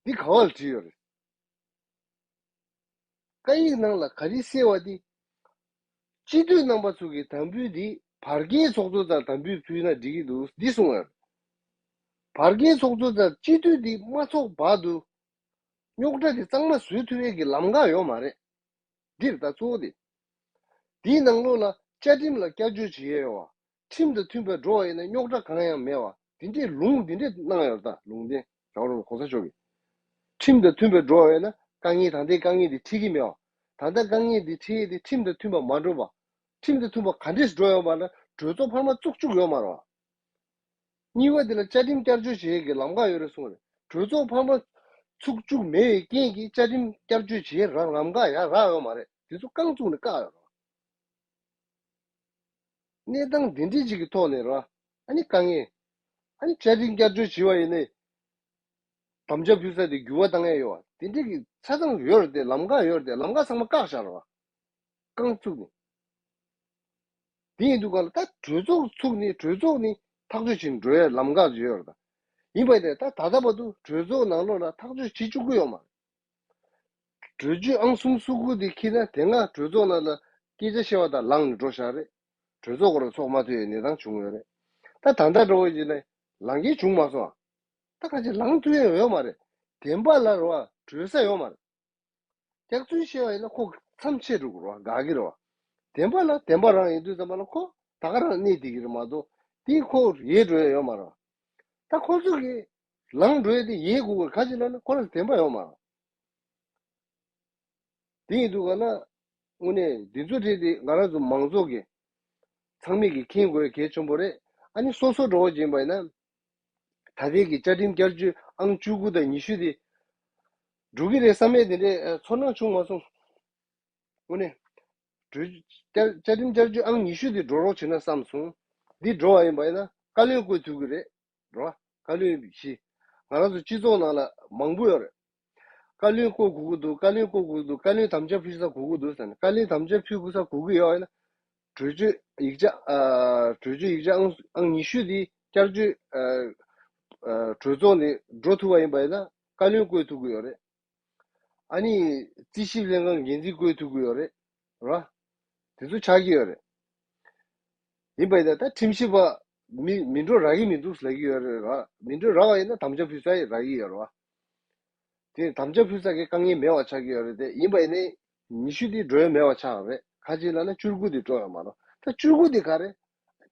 འདི་ག་བ་ལ་བྲིས་ཡོད་རེད། བཀའ་ཡིག་ནང་ལ་ག་རེ་གསལ་བ་འདི། སྤྱི་འཐུས་རྣམ་པ་ཚོ་གི་དམ་འབུལ་འདི་བར་བརྒལ་ཚོགས་གཙོ་ཚོར་དམ་འབུལ་ཕུལ་ན་འགྲིག་གི་འདུག་འདི་གསུངས་ཡོད། བར་བརྒལ་ཚོགས་གཙོ་ཚོར་སྤྱི་འཐུས་འདི་མ་ཚོགས་བར་དུ་རྙོག་དྲ་འདི་གཙང་མ་བཟོ་ཐུབ་ཡས་ཀྱི་ལམ་ཁ་ཡོད་མ་རེད། འདིར་ད་གཙོ་བོ་དེ། དེའི་ནང་ལོགས་ལ་བཅའ་ཁྲིམས་ལ་བསྐྱར་བཅོས་བྱེད་ཡས་ཡོད་བ། ཁྲིམས་དང་མཐུན་པར་འགྲོ་བ་ཡིན་ན་རྙོག་དྲ་གང་ཡང་མེད་བ། དེ་འདྲའི་ལུང་དེ་འདྲས་གནང་ཡོད་ད་ལུང་བསྟན་རྒྱལ་བ་རིན་པོ་གོང་ས་མཆོག་གིས། ཁྲིམས་དང་མཐུན་པར་འགྲོ་བ་ཡིན་ན་དཀའ་ངལ་ད་ལྟའི་དཀའ་ངལ་འདི་འཕྲད་ཀྱི་མེད་བ། ད་ལྟ་དཀའ་ངལ་འདི་འཕྲད་ཡས་དེ་ཁྲིམས་དང་མཐུན་པར་མ་འགྲོ་བ། ཁྲིམས་དང་མཐུན་པར་ག་འདྲས་འགྲོ་ཡོད་པ་ན་གྲོས་ཚོགས་འཕར་མ་བཙུགས་བཅུག་ཡོད་མ་རེད་བ། གཉིས་པ་དེ་ལ་བཅའ་ཁྲིམས་བསྐྱར་བཅོས་བྱེད་ཡས་ཀྱི་ལམ་ཁ་ཡོད་རེད་གསུངས་རེད། གྲོས་ཚོགས་འཕར་མ་ཚུགས་བཅུག་མེད་པའི་རྐྱེན་གྱིས་བཅའ་ཁྲིམས་བསྐྱར་བཅོས་བྱེད་རང་ལམ་ཁ་ཡང་རག་ཡོད་མ་རེད། དེ་ཚོ་རྐང་བཙུགས་ནས་བཀག་ཡོད་རེད། གནས་སྟངས་འདི་འདྲའི་ཅིག་གི་ཐོག་ནས་རེད་བ། ཨ་ནི་དཀའ་ངལ། ཨ་ནི་བཅའ་ཁྲིམས་བསྐྱར་བཅོས་བྱས་པ་ཡིན་ནའི། དམ་བཅའ་ཕུལ་ས་དེ་འགྱུར་བ་བཏང་ཡས་ཡོད་བ། དེ་འདྲའི་གི་ཆ་ཚང་ཡོད་རེད་དེ། ལམ་ཁ་ཡོད་རེད་དེ། ལམ་ཁ་ཚང་མ་བཀག་བཞག་རེད་བ། རྐང་བཙུགས་ནས། དེ་ཡིན་དུས་ག་ལ་ད་གྲོས་ཚོགས་ཚུགས་ནས་གྲོས་ཚོགས་ནས་ཐག་གཅོད་བྱེད་འགྲོ་ཡས་ལམ་ཁ་ཡོད་རེད་ད། ཡིན་པ་དེ་ད་ད་ལྟ་བར་དུ་གྲོས་ཚོགས་ནང་ལོགས་ལ་ཐག་གཅོད་བྱེད་བཅུག་གི་ཡོད་མ་རེད། གྲོས་ཆོད་ཨང་གསུམ་སོ་དགུ་དེ་འཁྱེར་ན་དེ་སྔ་གྲོས་ཚོགས་ནང་ལ་སྐད་ཆ་བཤད་པ་དང་ལངས་ནས་འགྲོ་བཞག་རེད། གྲོས་ཚོགས་སྐོར་ཚོགས་མ་ཐུབ་ཡས་གནས་སྟངས་བྱུང་ཡོད་རེད། ད་ད་ལྟ་འགྲོ་བ་ཡིན་ན་ལངས་མཁན་བྱུང་མ་སོང་ཨ། ད་ག་ཅིག་ལངས་ཐུབ་ཡས་ཡོད་མ་རེད། བདེན་པ་ལ་རེད་བ་གྲོལ་ས་ཡོད་མ་རེད། སྐྱག་རྫུན་བཤད་པ་ཡིན་ན་ཁོ་མཚམས་ཆད་འགྲོ་གི་རེད་བ། དགའ་གི་རེད་བ། བདེན་པ་ལ་བདེན་པ་རང་ཡིན་དུས་ཙམ་པ་ལ་ཁོ་ད་ག་རང་གནས་བསྡད་ཀྱི་རེད་མ་གཏོགས་དེ་ཁོ་ཡལ་འགྲོ་ཡས་ཡོད་མ་རེད་བ། ད་ཁོ་ཚོ་གིས་ལངས་འགྲོ་ཡས་དེ་ཡལ་དགོས་གི་རེད། ག་ཅིག་ལབ་ན་ཁོ་རང་བདེན་པ་ཡོད་མ་རེད། དེ་ཡིན་དུས་ག་ན་དངོས་གནས་འདི་ཚོ་བྲིས་ཏེ་ང་རང་ཚོ་མང་ཚོགས་ཀྱི་ཚང་མས་ཀྱི་མཁྱེན་དགོས་གལ་ཆེན་པོ་རེད། ཨ་ནི་སོ་སོ་འགྲོ་བ་ཡིན་པ་ཡིན་ན། ད་ལྟའི་གི་བཅའ་ཁྲིམས་བསྐྱར་བཅོས་ཨང་བཅུ་དགུ་དང་ཉི་ཤུ་དེ་འགྲོ་གི་རེད་བསམ་ཡས་དེ་འདྲའི་ཚོར་སྣང་བྱུང་མ་སོང་། དངོས་གནས། གྲོས་བསྐྱར་བཅའ་ཁྲིམས་བསྐྱར་བཅོས་ཨང་ཉི་ཤུ་དེ་འགྲོ་རོགས་བྱེད་ན་བསམ་སོང་། འདི་འགྲོ་བ་ཡིན་པ་ཡིན་ན་བཀའ་བློན་བསྐོ་ཐུབ་ཀྱི་རེད། རོ། བཀའ་བློན་བཞི། ང་རང་ཚོ་སྤྱི་ཚོགས་ནང་ལ་མང་པོ་ཡོད་རེད། བཀའ་བློན་བསྐོ་དགོས་ཀྱི་འདུག་བཀའ་བློན་བསྐོ་དགོས་ཀྱི་འདུག་བཀའ་བློན་དམ་བཅའ་ཕུལ་ས་དགོས་ཀྱི་འདུག་ཟེར་ནས། བཀའ་བློན་དམ་བཅའ་ཕུལ་དགོས་ས་དགོས་ཀྱི་ཡོད་ན། གྲོས་ཆོད་ཡིག་ཆ་ཨ། གྲོས་ཆོད་ཡིག་ཆ་ཨང་ཨང་ཉི་ཤུ་དེ་བསྐྱར་བཅོས་ཨ། ཨ། གྲོས་ཚོགས་ནས་འགྲོ་ཐུབ་པ་ཡིན་པ་ཡིན་ན་བཀའ་བློན་བསྐོ་ཐུབ་ཀྱི་ཡོད་རེད། ཨ་ནི་རྩིས་ཞིབ་ལྷན་ཁང་འགན་འཛིན་བསྐོ་ཐུབ་ཀྱི་ཡོད་རེད། ར། དེ་ཚོ་ཆགས་ཀྱི་ཡོད་རེད། ཡིན་པ་ཡིན་ན་ད་ཁྲིམས་ཞིབ་པ་མི་མི་འགྲོ་རག་གི་མི་འདུག་ལབ་ཀྱི་ཡོད་རེད་ར། མི་འགྲོ་རག་པ་ཡིན་ན་དམ་བཅའ་ཕུལ་ས་ཡི་རག་གི་ཡོད་རེད་བ། དེ་དམ་བཅའ་ཕུལ་ས་གི་དཀའ་ངལ་མེད་པ་ཆགས་ཀྱི་ཡོད་རེད་དེ། ཡིན་པ་ཡིན་ནའི་ཉི་ཤུ་དེ་འགྲོ་ཡ་མེད་པ་ཆགས་རེད། ག་ཅི་ལབ་ན་བཅུ་དགུ་དེ་འགྲོ་ཡ་མ་རེད། ད་བཅུ་དགུ་དེ་ག་རེ།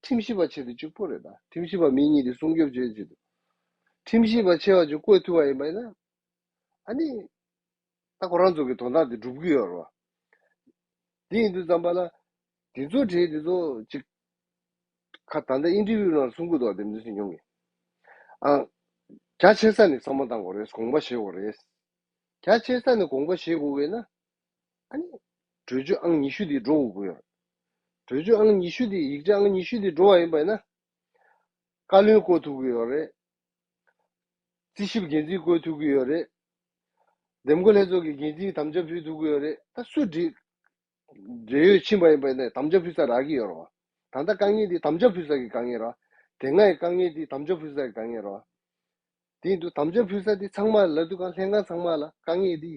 ཁྲིམས་ཞིབ་པ་ཆེད་དུ་གཅིག་པོ་རེད། ད་ཁྲིམས་ཞིབ་པ་མི་གཉིས་དེ་སྲུང་སྐྱོབ་བྱེད་ཆེད་དུ། ཁྲིམས་ཞིབ་པ་ཆེ་བ་ཅིག་བསྐོ་ཐུབ་པ་ཡིན་པ་ཡིན་ན། ཨ་ནི། ད་ཁོ་རང་ཚོ་གི་དོན་དག་དེ་སྒྲུབ་ཀྱི་ཡོད་རེད་བ། དེ་ཡིན་དུས་ཙམ་པ་ལ། དེ་ཚོ་གྲས་དེ་ཚོ་ཅིག་ཁ་ད་ལྟ་ཨིན་ཊར་བིའུ་ནང་གསུང་གི་འདུག་དེ་མི་སྲིད་ཉུང་གི་ཨ། རྒྱ་ཆེ་ས་ནས་བསམ་བློ་བཏང་དགོས་རེད། དགོངས་པ་བཞེས་དགོས་རེད། རྒྱ་ཆེ་ས་ནས་དགོངས་པ་བཞེས་དགོས་ཀྱི་ན། ཨ་ནི། གྲོས་ཆོད་ཨང་ཉི་ཤུ་དེ་འགྲོ་དགོས་ཀྱི་ཡོད་རེད། གྲོས་ཆོད་ཨང་ཉི་ཤུ་དེ་ཡིག་ཆ་ཨང་ཉི་ཤུ་དེ་འགྲོ་བ་ཡིན་པ་ཡིན་ན། བཀའ་བློན་བསྐོ་ཐུབ་ཀྱི་ཡོད་རེད། རྩིས་ཞིབ་འགན་འཛིན་བསྐོ་ཐུབ་ཀྱི་ཡོད་རེད། འདེམས་བསྐོ་ལྷན་ཚོགས་ཀྱི་འགན་འཛིན་དམ་བཅའ་ཕུལ་ཐུབ་ཀྱི་ཡོད་རེད། ད་སུ་འབྲེལ་འབྲེལ་ཡོད་ཕྱིན་པ་ཡིན་པ་ཡིན་ན་དམ་བཅའ་ཕུལ་ས་རག་གི་ཡོད་རེད་བ། ད་ལྟ་དཀའ་ངལ་འདི་དམ་བཅའ་ཕུལ་ས་གི་དཀའ་ངལ་རེད་བ། དེ་སྔ་ཡི་དཀའ་ངལ་འདི་དམ་བཅའ་ཕུལ་ས་གི་དཀའ་ངལ་རེད་བ། དེ་ཡིན་དུས་དམ་བཅའ་ཕུལ་ས་འདི་ཚང་མ་ལ་དུས་གང་ལྷན་ཁང་ཚང་མ་ལ་དཀའ་ངལ་འདི་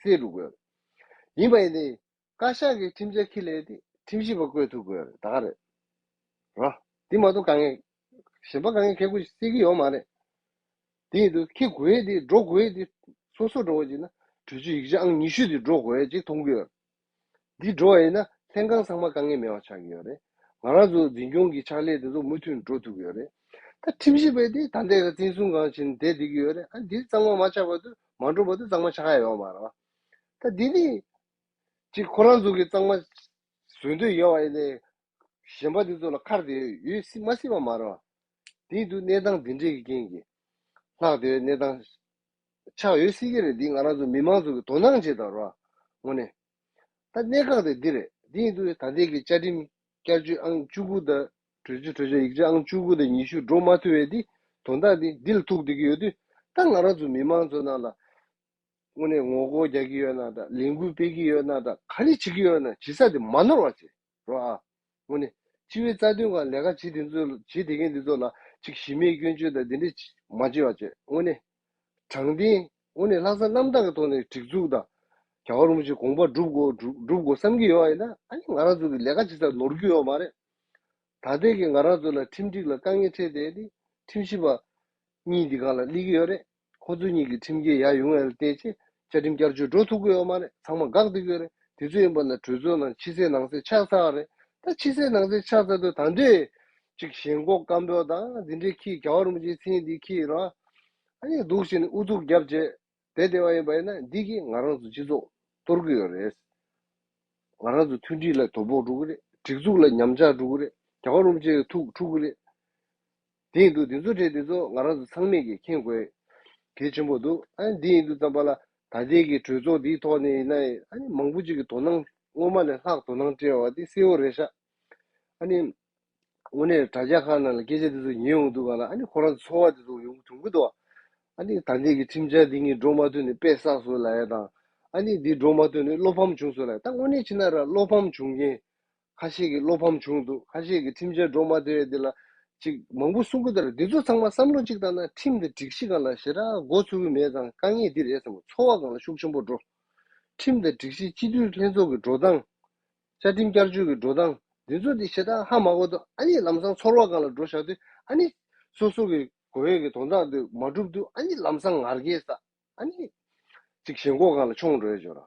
སེལ་འགྲོ་དགོས་རེད། ཡིན་པ་ཡིན་ནའི། བཀའ་ཤག་གི་ཁྲིམས་འཆར་འཁྱེར་སླེབས་ཏེ་ཁྲིམས་ཞིབ་པ་བསྐོས་ཐུབ་དགོས་རེད། ད་ག་རེད། རོ། དེ་མ་གཏོགས་དཀའ་ངལ་ གཞན་པ་གང་ཡང་ཁེ་དགོས་སྲིད་ཀྱི་ཡོད་མ་རེད། དེ་ཡིན་དུས་ཁེ་དགོས་དེ་འགྲོ་དགོས་དེ་སོ་སོ་འགྲོ་བ་ཅིག་ན་གྲོས་ཆོད་ཡིག་ཆ་ཨང་ཉི་ཤུ་དེ་འགྲོ་དགོས་ཅིག་མཐོང་གི་ཡོད། འདི་འགྲོ་ཡིན་ན་ལྷན་ཁང་ཚང་མ་དཀའ་ངལ་མེད་པ་ཆགས་ཀྱི་ཡོད་རེད། ང་རང་ཚོ་འཛིན་སྐྱོང་གི་ཕྱག་ལས་དེ་ཚོ་མུ་མཐུད་འགྲོ་ཐུབ་ཀྱི་ཡོད་རེད། ད་ཁྲིམས་ཞིབ་པས་དེ་ད་ལྟའི་ག་བཙན་བཟུང་ཁང་བྱས་ནས་བསྡད་བསྡད་ཀྱི་ཡོད་རེད། ཨ་འདི་གཙང་མ་མ་ཆགས་བར་དུ་མ་འགྲོ་བར་དུ་གཙང་མ་ཆགས་ཡ་ཡོད་མ་རེད་བ། ད་འདི་ནི་ཅིག་ཁོ་རང་ཚོ་གི་གཙང་མ་བཟོ་འདོད་ཡོད་བ་ཡིན་ནའི་གཞན་པ་འདི་ཚོ་ལ་ཁར་དེ་ཡོད་སྲིད་མ་སྲིད་པ་མ་རེད་བ། དེ་ཡིན་དུས་གནས་སྟངས་འདི་འདྲའི་གི་རྐྱེན་གྱིས་ལྷག་དེ་གནས་སྟངས་ཆགས་ཡོད་སྲིད་ཀྱི་རེད། འདི་ང་རང་ཚོ་མི་མང་ཚོ་གི་དོ་སྣང་བྱེད་དང་རོ། དངོས་གནས། ད་གནད་འགག་དེ་འདི་རེད། འདི་ཡིན་དུས་ད་ལྟའི་གི་བཅའ་ཁྲིམས་བསྐྱར་བཅོས་ཨང་བཅུ་དགུ་དང་གྲོས་ཆོད་གྲོས་ཆོད་ཡིག་ཆ་ཨང་བཅུ་དགུ་དང་ཉི་ཤུ་འགྲོ་མ་ཐུབ་པའི་འདི་དོན་དག་འདི་འདི་ལ་ཐུག་བསྡད་ཀྱི་ཡོད་དུས། ད་ང་རང་ཚོ་མི་མང་ཚོ་ནང་ལ་དངོས་གནས་ངོ་རྒོལ་རྒྱག་གི་ཡོད་ན་ད་ལས་འགུལ་སྤེལ་གྱི་ཡོད་ན་ད་ག་རེ་བྱེད་ཀྱི་ཡོད་ན་བྱེད་ས་དེ་མ་ནོར་བ་བྱེད་རོགས་ཨ། དངོས་གནས་སྤྱི་བའི་རྩ་དོན་སྒང་ལས་ཀ་བྱེད་དེ་ཚོ་བྱེད་དེ་མཁན་དེ་ཚོ་ལ་ཅིག་གཞི་མེད་སྐྱོན་བརྗོད་དང་དེ་འདྲས་མ་བྱེད་པ་བྱེད། དངོས་གནས་དྲང་བདེན་དངོས་གནས་ལྷག་བསམ་རྣམ་དག་གི་ཐོག་ནས་སྒྲིག་འཛུགས་དང་རྒྱལ་བ་རིན་པོ་ཆེའི་དགོངས་པ་སྒྲུབ་དགོས་སྒྲུབ་སྒྲུབ་དགོས་བསམ་གྱི་ཡོད་པ་ཡིན་ན། ཨ་ནི་ང་རང་ཚོ་གི་ལས་ཀ་བྱེད་ས་ནོར་རྒྱུ་ཡོད་མ་རེད། ད་ལྟའི་གི་ང་རང་ཚོ་ལ་ཁྲིམས་སྒྲིག་ལ་དཀའ་ངལ་འཕྲད་བསྡད་དེ་ཁྲིམས་ཞིབ་པ་གཉིས་འདི་སྒང་ལ་སླེབས་ཀྱི་ཡོད་རེད། ཁོ་ཚོ་གཉིས་ཀྱི་ཁྲིམས་འགལ་ཡར་ཡོང་ཡ་ལ་བརྟེན་བྱས་བཅའ་ཁྲིམས་བསྐྱར་བཅོས་འགྲོ་ཐུབ་ཀྱི་ཡོད་མ་རེད། ཚང་མ་འགག་བསྡད་ཀྱི་ཡོད་རེད། དེ་ཚོ་ཡིན་པ་ན་གྲོས་ཚོགས་ནང་ཕྱི་གསལ་ནང་གསལ་ཆགས་ཚར་བ་རེད། ད་ཕྱི་གསལ་ནང་གསལ་ཆགས་ཚར་དུས་ད་འདོད་ཅིག་ཞེན་ཁོག་སྐམ་པོ་དང་འདི་འདྲའི་ཁྱི་རྒྱལ་བ་རིན་པོ་ཆེའི་མཚན་འདི་ཁྱི་ར་ཨ་ནི་འདུག་བྱས་ནས་ཨུ་ཚུགས་རྒྱབ་བྱས་བསྡད་བསྡད་པ་ཡིན་པ་ཡིན་ན་འདི་གིས་ང་རང་ཚོ་སྤྱི་ཚོགས་གཏོར་གྱི་ཡོད་རེད། ང་རང་ཚོ་མཐུན་སྒྲིལ་ལ་དོ་ཕོག་འགྲོ་གི་རེད། སྒྲིག་འཛུགས་ལ་ཉམས་ཆག་འགྲོ་གི་རེད། རྒྱལ་བ་རིན་པོ་ཆེ་གི་ཐུགས་འཁྲུག་གི་རེད། དེ་ཡིན་དུས་དེ་ཚོ་གྲས་དེ་ཚོ་ང་རང་ཚོ་ཚང་མས་ཀྱི་མཁྱེན་དགོས་གལ་ཆེན་པོ་འདུག་ཨ་འདི་ཡིན་དུས་ཙམ་པ་ལ་ད་ལྟའི་གི་གྲོས་ཚོགས་འདིའི་ཐོག་ནས་ཡིན་ན་ཨ་ནི་མང་པོ་ཅིག་གི་དོ་སྣང་སྔོན་མ་ལས་ལྷག་དོ་སྣང་སྤྲད་པ་དེ་གསལ་བོ་རེད་ཤག་ཨ་ནི་དངོས་གནས་དྲ་རྒྱ་ཁག་ནང་ལ་སྐད་ཆ་དེ་ཚོ་ཉན་ཡོང་དུས་ག་ལ་ཨ་ནི་ཁོ་རང་ཚོ་ཚོར་བ་དེ་ཚོ་ཡོང་གི་འདུག་ཨ་ནི་ད་ལྟའི་གི་ཁྲིམས་འཆར་འདི་གཉིས་འགྲོ་མ་ཐུབ་ནས་དཔེ་བསགས་སོང་ལབ་ཡ་དང་། ཨ་ནི་འདི་འགྲོ་མ་ཐུབ་ནས་བློ་ཕམ་བྱུང་སོང་ལབ་ཡ། ད་དངོས་གནས་བྱས་ན་ར་བློ་ཕམ་བྱུང་མཁན་ཁ་ཤས་ཀྱིས་བློ་ཕམ་བྱུང་འདུག་ཁ་ཤས་ཀྱིས་ཁྲིམས་འཆར་འགྲོ་མ་ཐུབ་ཡ་འདི་ལ་ཅིག་མང་པོ་གསུང་གི་འདུག་འདི་ཚོ་ཚང་མ་བསམ་བློ་གཅིག་བཏང་ན་ཁྲིམས་དང་སྒྲིག་གཞི་སྒང་ལ་ཞེ་དྲག་མགོ་ཚོད་ཀྱི་མེད་ཙང་དཀའ་ངལ་འདི་རེད་བསམ་གྱི། ཚོར་བ་སྒང་ལ་ཤུགས་ཆེན་པོ་འགྲོ། ཁྲིམས་དང་སྒྲིག་གཞི་སྤྱི་འཐུས་ལྷན་ཚོགས་ཀྱི་འགྲོ་སྟངས། བཅའ་ཁྲིམས་བསྐྱར་བཅོས་ཀྱི་འགྲོ་སྟངས་འདི་ཚོ་འདི་ཞེ་དྲག་ཧ་མ་གོ་དུས་ཨ་ནི་ལམ་སང་ཚོར་བ་སྒང་ལ་འགྲོ་བཞག་དུས་ཨ་ནི་སོ་སོ་གི་དགོས་ཡས་ཀྱི་དོན་དག་འདི་མ་འགྲུབ་དུས་ཨ་ནི་ལམ་སང་ང་རྒྱལ་ས། ཨ་ནི་ཅིག་ཞེན་ཁོག་སྒང་ལ་མཆོང་འགྲོ་ཡས་ཅིག་ཡོད་ར།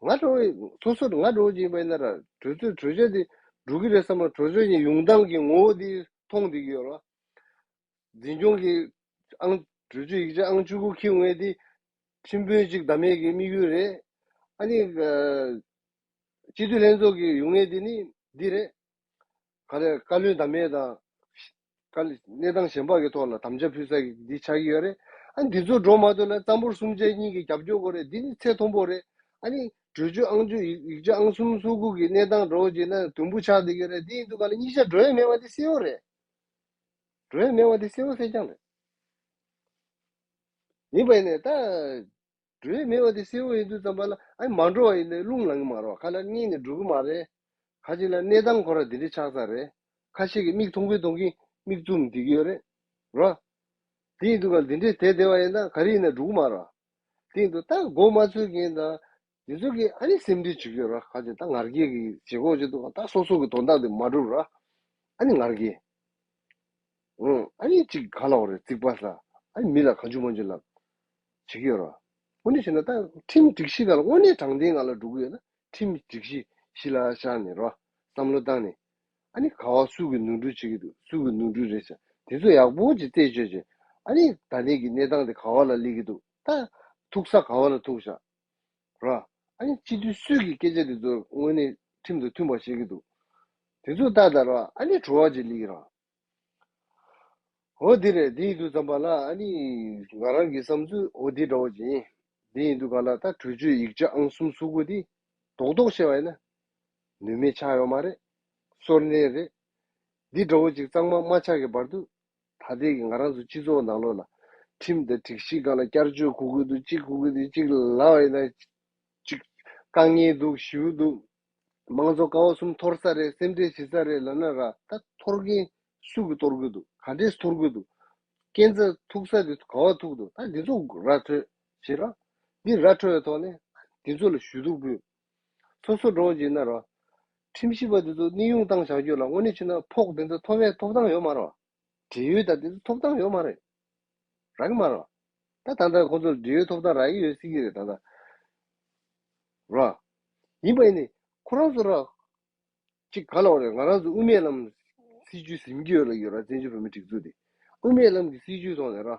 ང་འདྲ་བོ་སོ་སོར་ང་འདྲ་བོ་ཅིག་ཡིན་པ་ཡིན་ན་ར་གྲོས་ཚོགས་གྲོས་ཆོད་འདི་འགྲུབ་ཀྱི་རེད་བསམ་པ། གྲོས་ཚོགས་ཀྱི་ཡོང་སྟངས་ཀྱི་ངོ་བོ་འདི་མཐོང་བསྡད་ཀྱི་ཡོད་ར། འཛིན་སྐྱོང་གི་ཨང་གྲོས་ཆོད་ཡིག་ཆ་ཨང་བཅུ་དགུ་འཁྱེར་ཡོང་ཡས་དེ་ཁྲིམས་དཔོན་གཅིག་བདམས་ཡས་ཀྱི་དམིགས་ཡུལ་རེད། ཨ་ནི་ཨ་སྤྱི་འཐུས་ལྷན་ཚོགས་ཀྱི་ཡོང་ཡས་དེ་ནི་འདི་རེད། ག་རེ་བཀའ་བློན་བདམས་ཡས་དང་། ག་གནས་སྟངས་གཞན་པ་གི་ཐོག་ལ་དམ་བཅའ་ཕུལ་ས་ཀྱི་འདི་ཆགས་ཀྱི་ཡོད་རེད། ཨ་ནི་འདི་ཚོ་འགྲོ་མ་ཐུབ་ན་གཙང་པོར་གསུམ་ཆ་གཉིས་ཀྱི་རྒྱབ་སྐྱོར་དགོས་རེད། འདི་ནི་ཚད་མཐོན་པོ་རེད། ཨ་ནི་གྲོས་ཆོད་ཨང་བཅུ་ཡིག་ཆ་ཨང་གསུམ་སོ་དགུ་གི་གནས་སྟངས་འགྲོ་བྱས་ན་དུམ་བུ་ཆགས་བསྡད་ཀྱི་རེད། འདི་ཡིན་དུས་ག་ལ་གཉིས་ཆ་འགྲོ་ཡས་མེད་པ་འདི་གསལ་བོ་རེད། འགྲོ་ཡས་མེད་པ་འདི་གསལ་བོ་གསལ་རྐྱང་རེད། ཡིན་པ་ཡིན་ནས་ད། འགྲོ་ཡས་མེད་པ་དེ་གསལ་བོ་ཡིན་དུས་ཙམ་པ་ལ་ཨ་མ་འགྲོ་བ་ཡིན་ནའི་རླུང་ལངས་ཀྱི་མ་རེད་བ། ཁ་ལ་གཉིས་ནས་འགྲོ་གི་མ་རེད། ཁ་ཅིག་ལ་གནས་སྟངས་ཁོ་ར་འདི་འདྲ་ཆགས་ཚར་རེད། ཁ་ཤས་ཀྱིས་མིག་མཐོང་གིན་མཐོང་གིན་མིག་བཙུམ་བསྡད་ཀྱི་ཡོད་རེད། རོ། དེ་ཡིན་དུས་ག་འདི་འདྲས་བསྡད་བསྡད་པ་ཡིན་ན་ག་རེ་ཡིན་ན་འགྲོ་གི་མ་རེད་བ། དེ་ཡིན་དུས་ད་མགོ་མ་ཚོས་མཁན་དང་འདི་ཚོ་གིས་ཨ་ནི་སེམས་ཁྲལ་བྱེད་ཀྱི་ཡོད་རེད། ཁ་ཅིག་ད་ང་རྒྱལ་གྱི་བྱེད་སྒོ་བྱེད་དུས་ག་ད་སོ་སོ་གི་དོན་དག་དེ་མ་འགྲུབ་ར། ཨ་ནི་ང་རྒྱལ། ཨང་། ཨ་ནི་ཅིག་ག་ལ་བ་རེད་རྩིག་པ་ཟ། ཨ་ནི་མི་ལ་གང་བྱུང་མང་བྱུང་ལབ། བྱེད་ཀྱི་ཡོད་ར། དངོས་གནས་བྱས་ན་ད་ཁྲིམས་སྒྲིག་གཞི་སྒང་ལ་དངོས་གནས་དྲང་བདེན་སྒང་ལ་འགྲོ་གི་ཡོད་ན་ཁྲིམས་སྒྲིག་གཞི་གཞི་ལ་བཞག་ནས་ར། བསམ་བློ་བཏང་ནས། ཨ་ནི་ག་བ་སུ་གི་ནོར་འཁྲུལ་བྱེད་ཀྱི་འདུག་སུ་གི་ནོར་འཁྲུལ་རེད་ཤག་དེ་ཚོ་ཡག་པོ་ཅིག་རྩད་གཅོད་བྱས། ཨ་ནི་ད་ལྟའི་གི་གནས་སྟངས་དེ་ག་བ་ལ་སླེབས་ཀྱི་འདུག་ད་ཐུག་ས་ག་བ་ལ་ཐུག་ཤག་ར། ཨ་ནི་སྤྱི་འཐུས་སུས་ཀྱི་སྐད་ཆ་དེ་ཚོ་དངོས་གནས་ཁྲིམས་དང་མཐུན་པ་བྱེད་ཀྱི་འདུག་དེ་ཚོ་ལྟ་ད་ར་ཨ་ནི་བྲོ་བ་ཅིག་སླེབས་ཀྱི་ར། འོ་འདི་རེད། འདི་ཡིན་དུས་ཙམ་པ་ལ་ཨ་ནི་ང་རང་གི་བསམ་ཚུལ་འོ་འདི་འདྲ་བོ་ཅིག་ཡིན། འདི་ཡིན་དུས་ག་ལ་ད་གྲོས་ཆོད་ཡིག་ཆ་ཨང་གསུམ་སོ་དགུ་འདི་རྡོག་རྡོག་བཤད་པ་ཡིན་ན་ནུས་མེད་ཆགས་ཡོད་མ་རེད། སོར་གནས་རེད། འདི་འདྲ་བོ་ཅིག་གཙང་མ་མ་ཆགས་ཀྱི་བར་དུ་ད་ལྟའི་གི་ང་རང་ཚོ་སྤྱི་ཚོགས་ནང་ལོགས་ལ་ཁྲིམས་དང་སྒྲིག་གཞི་སྒང་ལ་བསྐྱར་བཅོས་དགོས་ཀྱི་འདུག་གཅིག་དགོས་ཀྱི་འདུག་གཅིག་ལབ་པ་ཡིན་ན་གཅིག་དཀའ་ངལ་འདུག་ཞེ་པོ་འདུག་མང་ཚོགས་ཀ་བ་གསུམ་འཐོར་ས་རེད། སེམས་ཁྲལ་བྱེད་ས་རེད་ལབ་ན་ར། ད་འཐོར་མཁན་སུ་གིས་འཐོར་གི་འདུག་ག་འདྲས་འཐོར་གི་འདུག་རྐྱེན་རྩ་ཐུག་ས་དེ་ག་བ་ཐུག་འདུག་ད་འདི་ཚོ་ར་འཕྲོད་བྱེད་ར། འདི་ར་འཕྲོད་པའི་ཐོག་ནས་འདི་ཚོ་ལ་ཞུ་གཏུག་ཕུལ། སོ་སོ་འགྲོ་བྱེད་ན་ར། ཁྲིམས་ཞིབ་པ་འདི་ཚོ་གནས་དབྱུང་བཏང་བཞག་རྒྱུ་ལ་དངོས་གནས་བྱས་ན་ཕོགས་དེ་ཚོ་ཐོབ་པའི་ཐོབ་ཐང་ཡོད་མ་རེད་བ། བགྲེས་ཡོལ་དང་དེ་ཚོ་ཐོབ་ཐང་ཡོད་མ་རེད། རག་གི་མ་རེད། ད་ད་ལྟ་ཁོང་ཚོར་བགྲེས་ཡོལ་ཐོབ་ཐང་རག་གི་ཡོད་སྲིད་ཀྱི་རེད་ད་ལྟ། ར། ཡིན་པ་ཡིན་ནི་ཁོ་རང་ཚོ་ར། གཅིག་ག་ལ་བ་རེད། ང་རང་ཚོ་དབུ་མའི་ལམ་སྲིད་ཇུས་ཟིན་གྱི་ཡོད་ལ་ཡོད་ར། བཙན་བྱོལ་བོད་མི་སྒྲིག་འཛུགས་དེ་དབུ་མའི་ལམ་གྱི་སྲིད་ཇུས་ཐོག་ནས་ར།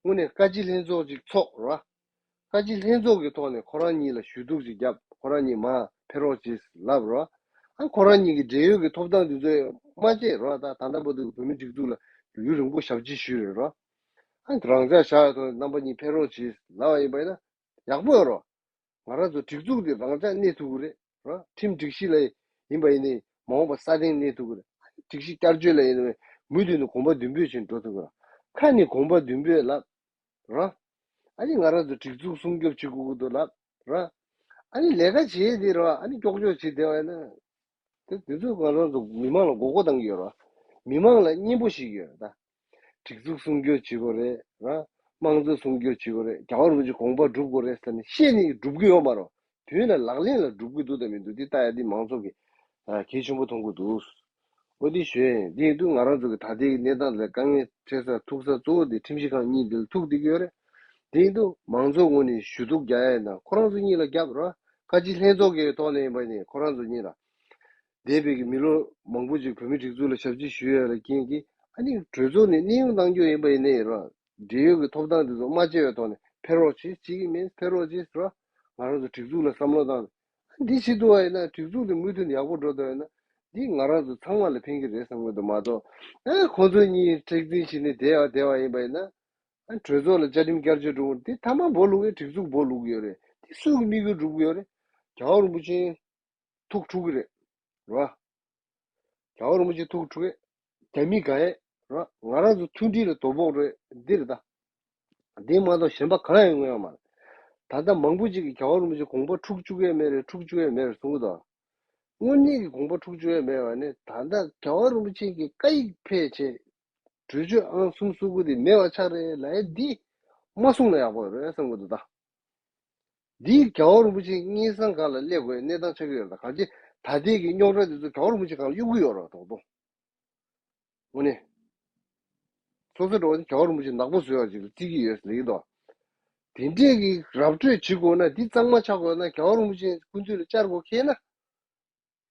དངོས་གནས་བཀའ་སྤྱི་ལྷན་ཚོགས་ཅིག་ཚོགས་ར། བཀའ་སྤྱི་ལྷན་ཚོགས་ཀྱི་ཐོག་ནས་ཁོ་རང་གཉིས་ལ་ཞུ་གཏུག་ཅིག་བརྒྱབ། ཁོ་རང་གཉིས་མར་ཕེབས་རོགས་བྱེད་ལབ་ར། ཨ་ཁོ་རང་གཉིས་ཀྱི་བགྲེས་ཡོལ་གྱི་ཐོབ་ཐང་དེ་ཚོ་མ་བརྗེད་ར། ད་ད་ལྟ་བར་དུ་བོད་མི་སྒྲིག་འཛུགས་ལ་ཡུན་རིང་པོ་ཞབས་ཕྱི་ཞུས་རེད་ར། ཨ་རང་འཇགས་བཞག་ཡོད་དོ། རྣམ་པ་གཉིས་ཕེབས་རོགས་བྱེད་ལབ་པ་ཡིན་པ་ཡིན་ན་ཡག་པོ་ཡོད་ར། ང་རང་ཚོ་སྒྲིག་འཛུགས་དེ་རང་འཇགས་གནས་ཐུབ་ཀྱི་རེད་ར། ཁྲིམས་སྒྲིག་གཞི་ལ་ཡིན་པ་ཡིན་ནའི་མ་འོངས་པ་སྲ་བརྟན་གནས་ཐུབ་ཀྱི་རེད། སྒྲིག་གཞི་བསྐྱར་བཅོས་ལ་ཡིན་ནའི་མུ་མཐུད་ནས་གོམ་པ་མདུན་སྤོས་བྱས་འགྲོ་ཐུབ་ཀྱི་རེད། ཁ་ནས་གོམ་པ་མདུན་སྤོས་ལབ་ར། ཨ་ནི་ང་རང་ཚོ་སྒྲིག་འཛུགས་སྲུང་སྐྱོབ་བྱེད་དགོས་ཀྱི་འདུག་ལབ་ར། ཨ་ནི་ལས་ཀ་བྱེད་དེ་ར། ཨ་ནི་ཀྱོག་ཀྱོག་བྱེད་བསྡད་པ་ཡིན་ན། དེ་དེ་ཚོས་ང་རང་ཚོ་མི་མང་ལ་མགོ་སྐོར་བཏང་གི་ཡོད་ར། མི་མང་ལ་སྙན་པོ་ཞིག་ཡོད་ར་ད། སྒྲིག་འཛུགས་སྲུང་སྐྱོབ་བྱེད་དགོས་རེད་ར། དམངས་གཙོ་སྲུང་སྐྱོབ་བྱེད་དགོས་རེད། རྒྱལ་བ་རིན་པོ་ཆེ་དགོངས་པ་སྒྲུབ་དགོས་རེད་ཟེར་ནས་བཤད་ནས་སྒྲུབ་ཀྱི་ཡོད་མ་རེད། དོན་ལ་ལག་ལེན་ལ་སྒྲུབ་ཀྱི་འདུག་དང་མི་འདུག་འདི་ལྟ་ཡ་འདི་མང་ཚོགས་ཀྱིས་ཨ་གལ་ཆེན་པོ་མཐོང་གི་འདུག་འོ་འདི་ཞུ་ཡིན། འདི་ཡིན་དུས་ང་རང་ཚོ་གི་ད་ལྟའི་གནས་སྟངས་ལ་དཀའ་ངལ་འཕྲད་ས་ཐུག་ས་གཙོ་བོ་འདི་ཁྲིམས་ཞིབ་ཁང་གཉིས་འདི་ལ་ཐུག་བསྡད་ཀྱི་ཡོད་རེད། འདི་ཡིན་དུས་མང་ཚོགས་ངོས་ནས་ཞུ་གཏུག་རྒྱག་ཡ་ཡིན་ན་ཁོ་རང་ཚོ་གཉིས་ལ་རྒྱབ་ར། བཀའ་སྤྱི་ལྷན་ཚོགས་ཀྱི་ཐོག་ནས་ཡིན་པ་ནི་ཁོ་རང་ཚོ་གཉིས་ལ། འདས་པའི་གི་མི་ལོ་མང་པོ་ཅིག་བོད་མི་སྒྲིག་འཛུགས་ལ་ཞབས་ཕྱི་ཞུས་ཡོད་ལ་རྐྱེན་གྱིས་ཨ་ནི་གྲོས་ཚོགས་ནས་གནས་དབྱུང་གནང་རྒྱུ་ཡིན་པ་ཡིན་ནའི་ར། འབྲེལ་ཡོད་ཀྱི་ཐོབ་ཐང་དེ་ཚོ་མ་བརྗེད་པའི་ཐོག་ནས་ཕེབས་རོགས་བྱེད་བྱེད་ཀྱི་མིན་ཕེབས་རོགས་བྱེད་ཟེར་ར། ང་རང་ཚོ་སྒྲིག་འཛུགས་ལ་བསམ་བློ་བཏང་། འདི་བྱེད་ཐུབ་པ་ཡིན་ན་སྒྲིག་འཛུགས་དེ་མུ་མཐུད་ནས་ཡག་པོ་འགྲོ་ཐུབ་ཡིན་ན་འདི་ང་རང་ཚོ་ཚང་མ་ལ་ཕན་གྱི་རེད་བསམ་གྱི་འདུག་མ་གཏོགས་ཨ་ཁོང་ཚོ་གཉིས་མཁྲེགས་འཛིན་བྱས་ནས་བསྡད་པ་བསྡད་པ་ཡིན་པ་ཡིན་ན་ཨ་གྲོས་ཚོགས་ལ་བཅའ་ཁྲིམས་བསྐྱར་བཅོས་འགྲོ་འདི་མཐའ་མ་སྦོ་ལུག་གི་སྒྲིག་འཛུགས་སྦོ་ལུག་གི་ཡོད་རེད། འདི་སུ་གི་དམིགས་ཡུལ་སྒྲུབ་ཀྱི་ཡོད་རེད། རྒྱལ་བ་རིན་པོ་ཆེ། ཐུགས་འཁྲུག་གི་རེད། ར། རྒྱལ་བ་རིན་པོ་ཆེ་ཐུགས་འཁྲུག་གི། རྒྱ་མི་དགའ་ཡས། ར། ང་རང་ཚོ་མཐུན་སྒྲིལ་ལ་དོ་ཕོག་རེད་འདི་རེད་ད། འདི་མ་གཏོགས་གཞན་པ་གང་ཡང་ཡོང་ཡ་མ་རེད། ད་ལྟ་མང་པོ་ཅིག་གིས་རྒྱལ་བ་རིན་པོ་ཆེ་དགོངས་པ་འཁྲུག་བཅུག་ཡས་མེད་རེད་འཁྲུག་བཅུག་ཡས་མེད་རེད་གསུང་གི་འདུག་དངོས་གནས་ཀྱི་དགོངས་པ་འཁྲུག་བཅུག་ཡས་མེད་པ་ནི་ད་ལྟ་རྒྱལ་བ་རིན་པོ་ཆེ་གི་བཀའ་ཡིག་ཕལ་ཆེར་གྲོས་ཆོད་ཨང་གསུམ་སུ་དགུ་དེ་མེད་པ་ཆགས་རེད་ལབ་ཡས་འདི་མ་གསུངས་ན་ཡག་པོ་རེད་བསམ་གི་འདུག་ད། འདིས་རྒྱལ་བ་རིན་པོ་ཆེ་སྙན་སེང་སྒང་ལ་སླེབས་དགོས་གནས་སྟངས་ཆགས་ཀྱི་ཡོད་རེད་ད། གང་ཅི་ད་ལྟའི་གི་རྙོག་དྲ་འདི་ཚོ་རྒྱལ་བ་རིན་པོ་ཆེ་སྒང་ལ་གཡུག་གི་ཡོད་རེད་རྡོག་རྡོག་དངོས་གནས། སོ་སོ་འགྲོ་བ་ནི་རྒྱལ་བ་རིན་པོ་ཆེ་ནག་པོ་བཟོས་པ་ཅིག་ལ་བརྩི་གི་ཡོད་ཟེར་གྱི་འདུག་དེ་འདྲས་ཀྱི་ར་སྤྲོད་བྱེད་དགོས་ན་འདི་གཙང་མ་ཆགས་དགོས་ན་རྒྱལ་བ་རིན་པོ་ཆེ་སྐུ་མདུན་ལ་བཅར་དགོས་ཁེལ་ན།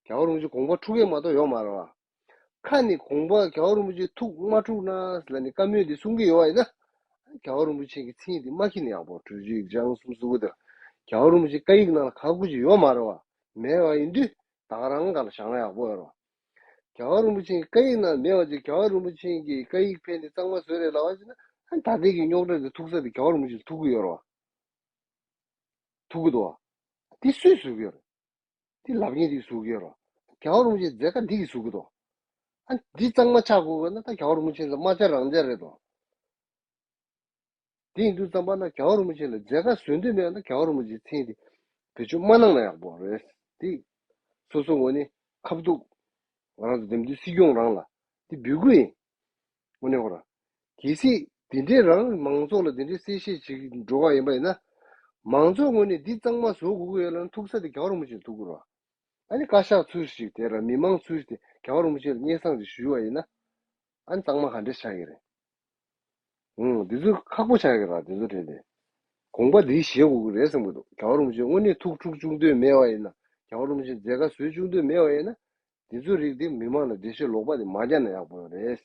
རྒྱལ་བ་རིན་པོ་ཆེ་དགོངས་པ་འཁྲུག་གི་མ་གཏོགས་ཡོད་མ་རེད་བ། ཁ་ནས་དགོངས་པ་རྒྱལ་བ་རིན་པོ་ཆེ་ཐུགས་མ་འཁྲུགས་ན་ལ་ནི་བཀའ་མོལ་འདི་གསུང་གི་ཡོད་བ་ཡིན་ན། རྒྱལ་བ་རིན་པོ་ཆེ་གི་མཚན་འདི་མ་འཁྱེར་ན་ཡག་པོ། གྲོས་ཆོད་ཡིག་ཆ་ཨང་གསུམ་གསུམ་དགུ་དེར་རྒྱལ་བ་རིན་པོ་ཆེ་བཀའ་ཡིག་ནང་ལ་ག་གུ་ཅིག་ཡོད་མ་རེད་བ། མེད་བ་ཡིན་དུས་ད་ག་རང་སྒང་ལ་བཞག་ན་ཡག་པོ་ཡོད་རེད་བ། རྒྱལ་བ་རིན་པོ་ཆེ་གི་བཀའ་ཡིག་ནང་མེད་བ་ཅིག་རྒྱལ་བ་རིན་པོ་ཆེ་གི་བཀའ་ཡིག་ཕན་འདི་གཙང་མ་བཟོས་རེད་ལབ་པ་ཅིག་ན་ད་ལྟའི་གི་རྙོག་དྲ་འདི་ཐུག་ས་དེ་རྒྱལ་བ་རིན་པོ་ཆེ་ལ་ཐུག་གི་ཡོད་རེད་བ། ཐུག་གི་འདུག་བ། འདི་སུས་བཟོ་གི་ཡོད་རེད། དེ་ལབ་མཁན་དེ་བཟོ་གི་ཡོད་རོ། རྒྱལ་བ་རིན་པོ་ཆེ་མཛད་དཀའ་འདི་གིས་བཟོ་གི་འདུག་ཨ་འདི་གཙང་མ་ཆགས་དགོས་ན་ད་རྒྱལ་བ་རིན་པོ་ཆེ་ལ་དམའ་འབྱར་རང་འབྱར་རེད་དོ། དེ་ཡིན་དུས་ཙམ་པ་ན་རྒྱལ་བ་རིན་པོ་ཆེ་ལ་མཛད་དཀའ་བཟོ་འདོད་མེད་ན་རྒྱལ་བ་རིན་པོ་ཆེའི་མཚན་དེ་བེད་སྤྱོད་མ་གནང་ན་ཡག་པོ་རེད། དེ་སོ་སོ་ངོས་ནས་ཁ་ཐུག་ང་རང་ཚོ་འདེམས་ཐོན་སྲིད་སྐྱོང་རང་ལ་དེ་འབོད་སྐུལ་ཡིན། དངོས་གནས་ཁོ་རང་། གལ་སྲིད་དེ་འདྲའི་རང་མང་ཚོགས་ལ་དེ་འདྲའི་གསལ་བཤད་བྱེད་ཀྱི་འགྲོ་བ་ཡིན་པ་ཡིན་ན། མང་ཚོགས་ངོས་ནས་འདི་གཙང་མ་བཟོ་དགོས་ཀྱི་ཡོད་ལབ་ན་ཐུག་ས་དེ་རྒྱལ་བ་རིན་པོ་ཆེ་ལ་ཐུག་གི་རེད། ཨ་ནི་བཀའ་ཤག་ཚུར་ཞིག་དེ་ར་མི་མང་ཚུར་དེ་རྒྱལ་བ་རིན་པོ་ཆེ་ལ་སྙན་སེང་ཅིག་ཞུས་པ་ཡིན་ན། ཨ་ནི་གཙང་མ་ག་འདྲས་ཆགས་ཀྱི་རེད། ཨང་འདི་ཚོ་ཁག་པོ་ཆགས་ཀྱི་རེད་འདི་ཚོ་དྲན་ཏེ། དགོངས་པ་འདི་བཞེས་དགོས་ཀྱི་རེད་བསམ་གྱི་འདུག་རྒྱལ་བ་རིན་པོ་ཆེ་དངོས་གནས་ཐུགས་འཁྲུག་བཅུག་འདོད་མེད་པ་ཡིན་ན། རྒྱལ་བ་རིན་པོ་ཆེ་མཛད་དཀའ་བཟོ་བཅུག་འདོད་མེད་པ་ཡིན་ན། འདི་ཚོའི་རིགས་འདི་མི་མང་ལ་འགྲེལ་བཤད་ལོག་པ་འདི་མ་རྒྱག་ན་ཡག་པོ་རེད།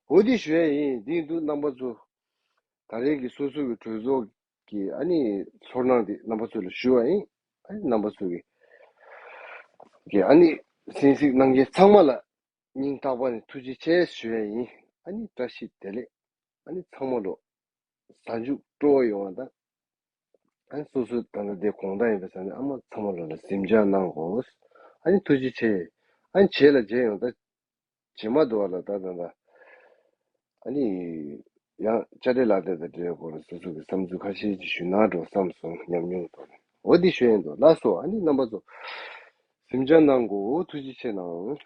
འོ་འདི་ཞུ་ཡ་ཡིན། འདི་འདུག་རྣམ་པ་ཚོ། ད་རེས་ཀྱི་སོ་སོ་གི་གྲོས་ཚོགས་ཀྱི་ཨ་ནི་ཚོར་སྣང་འདི་རྣམ་པ་ཚོ་ལ་ཞུ་བ་ཡིན། ཨ་ནི་རྣམ་པ་ཚོ་གི་གི་ཨ་ནི་གསན་གཟིགས་གནང་མཁན་ཚང་མ་ལ་སྙིང་ཐག་པ་ནས་ཐུགས་རྗེ་ཆེ་ཞུ་ཡ་ཡིན། ཨ་ནི་བཀྲ་ཤིས་བདེ་ལེགས། ཨ་ནི་ཚང་མ་ལོ་གཟའ་མཇུག་སྤྲོ་བོ་ཡོང་བ་དང་། ཨ་ནི་སོ་སོ་ད་ལྟ་དེ་དགོང་དག་ཡིན་པའི་ས་ནས་ཨ་མ་ཚང་མ་ལོ་ལ་གཟིམ་འཇག་གནང་དགོས། ཨ་ནི་ཐུགས་རྗེ་ཆེ། ཨ་ནི་བྱེད་ལ་བྱེད་ཡོང་ད། བྱེ་མ་དུ་བ་ལ་ད་ད་ད། ཨ་ནི། ཡང་དཔྱ་ཁྲལ་ལག་དེབ་དང་འབྲེལ་སྐོར་སོ་སོ་གི་བསམ་ཚུལ་ཁ་ཤས་ཅིག་ཞུ་ན་འགྲོ་བསམ་སོང་ཉམས་མྱོང་ཐོག་ནས་འོ་འདི་ཞུ་ཡིན་འདུག་ལགས་སོ། ཨ་ནི་རྣམ་པ་ཚོ། གཟིམ་འཇག་གནང་དགོས་ཐུགས་རྗེ་ཆེ་གནང་།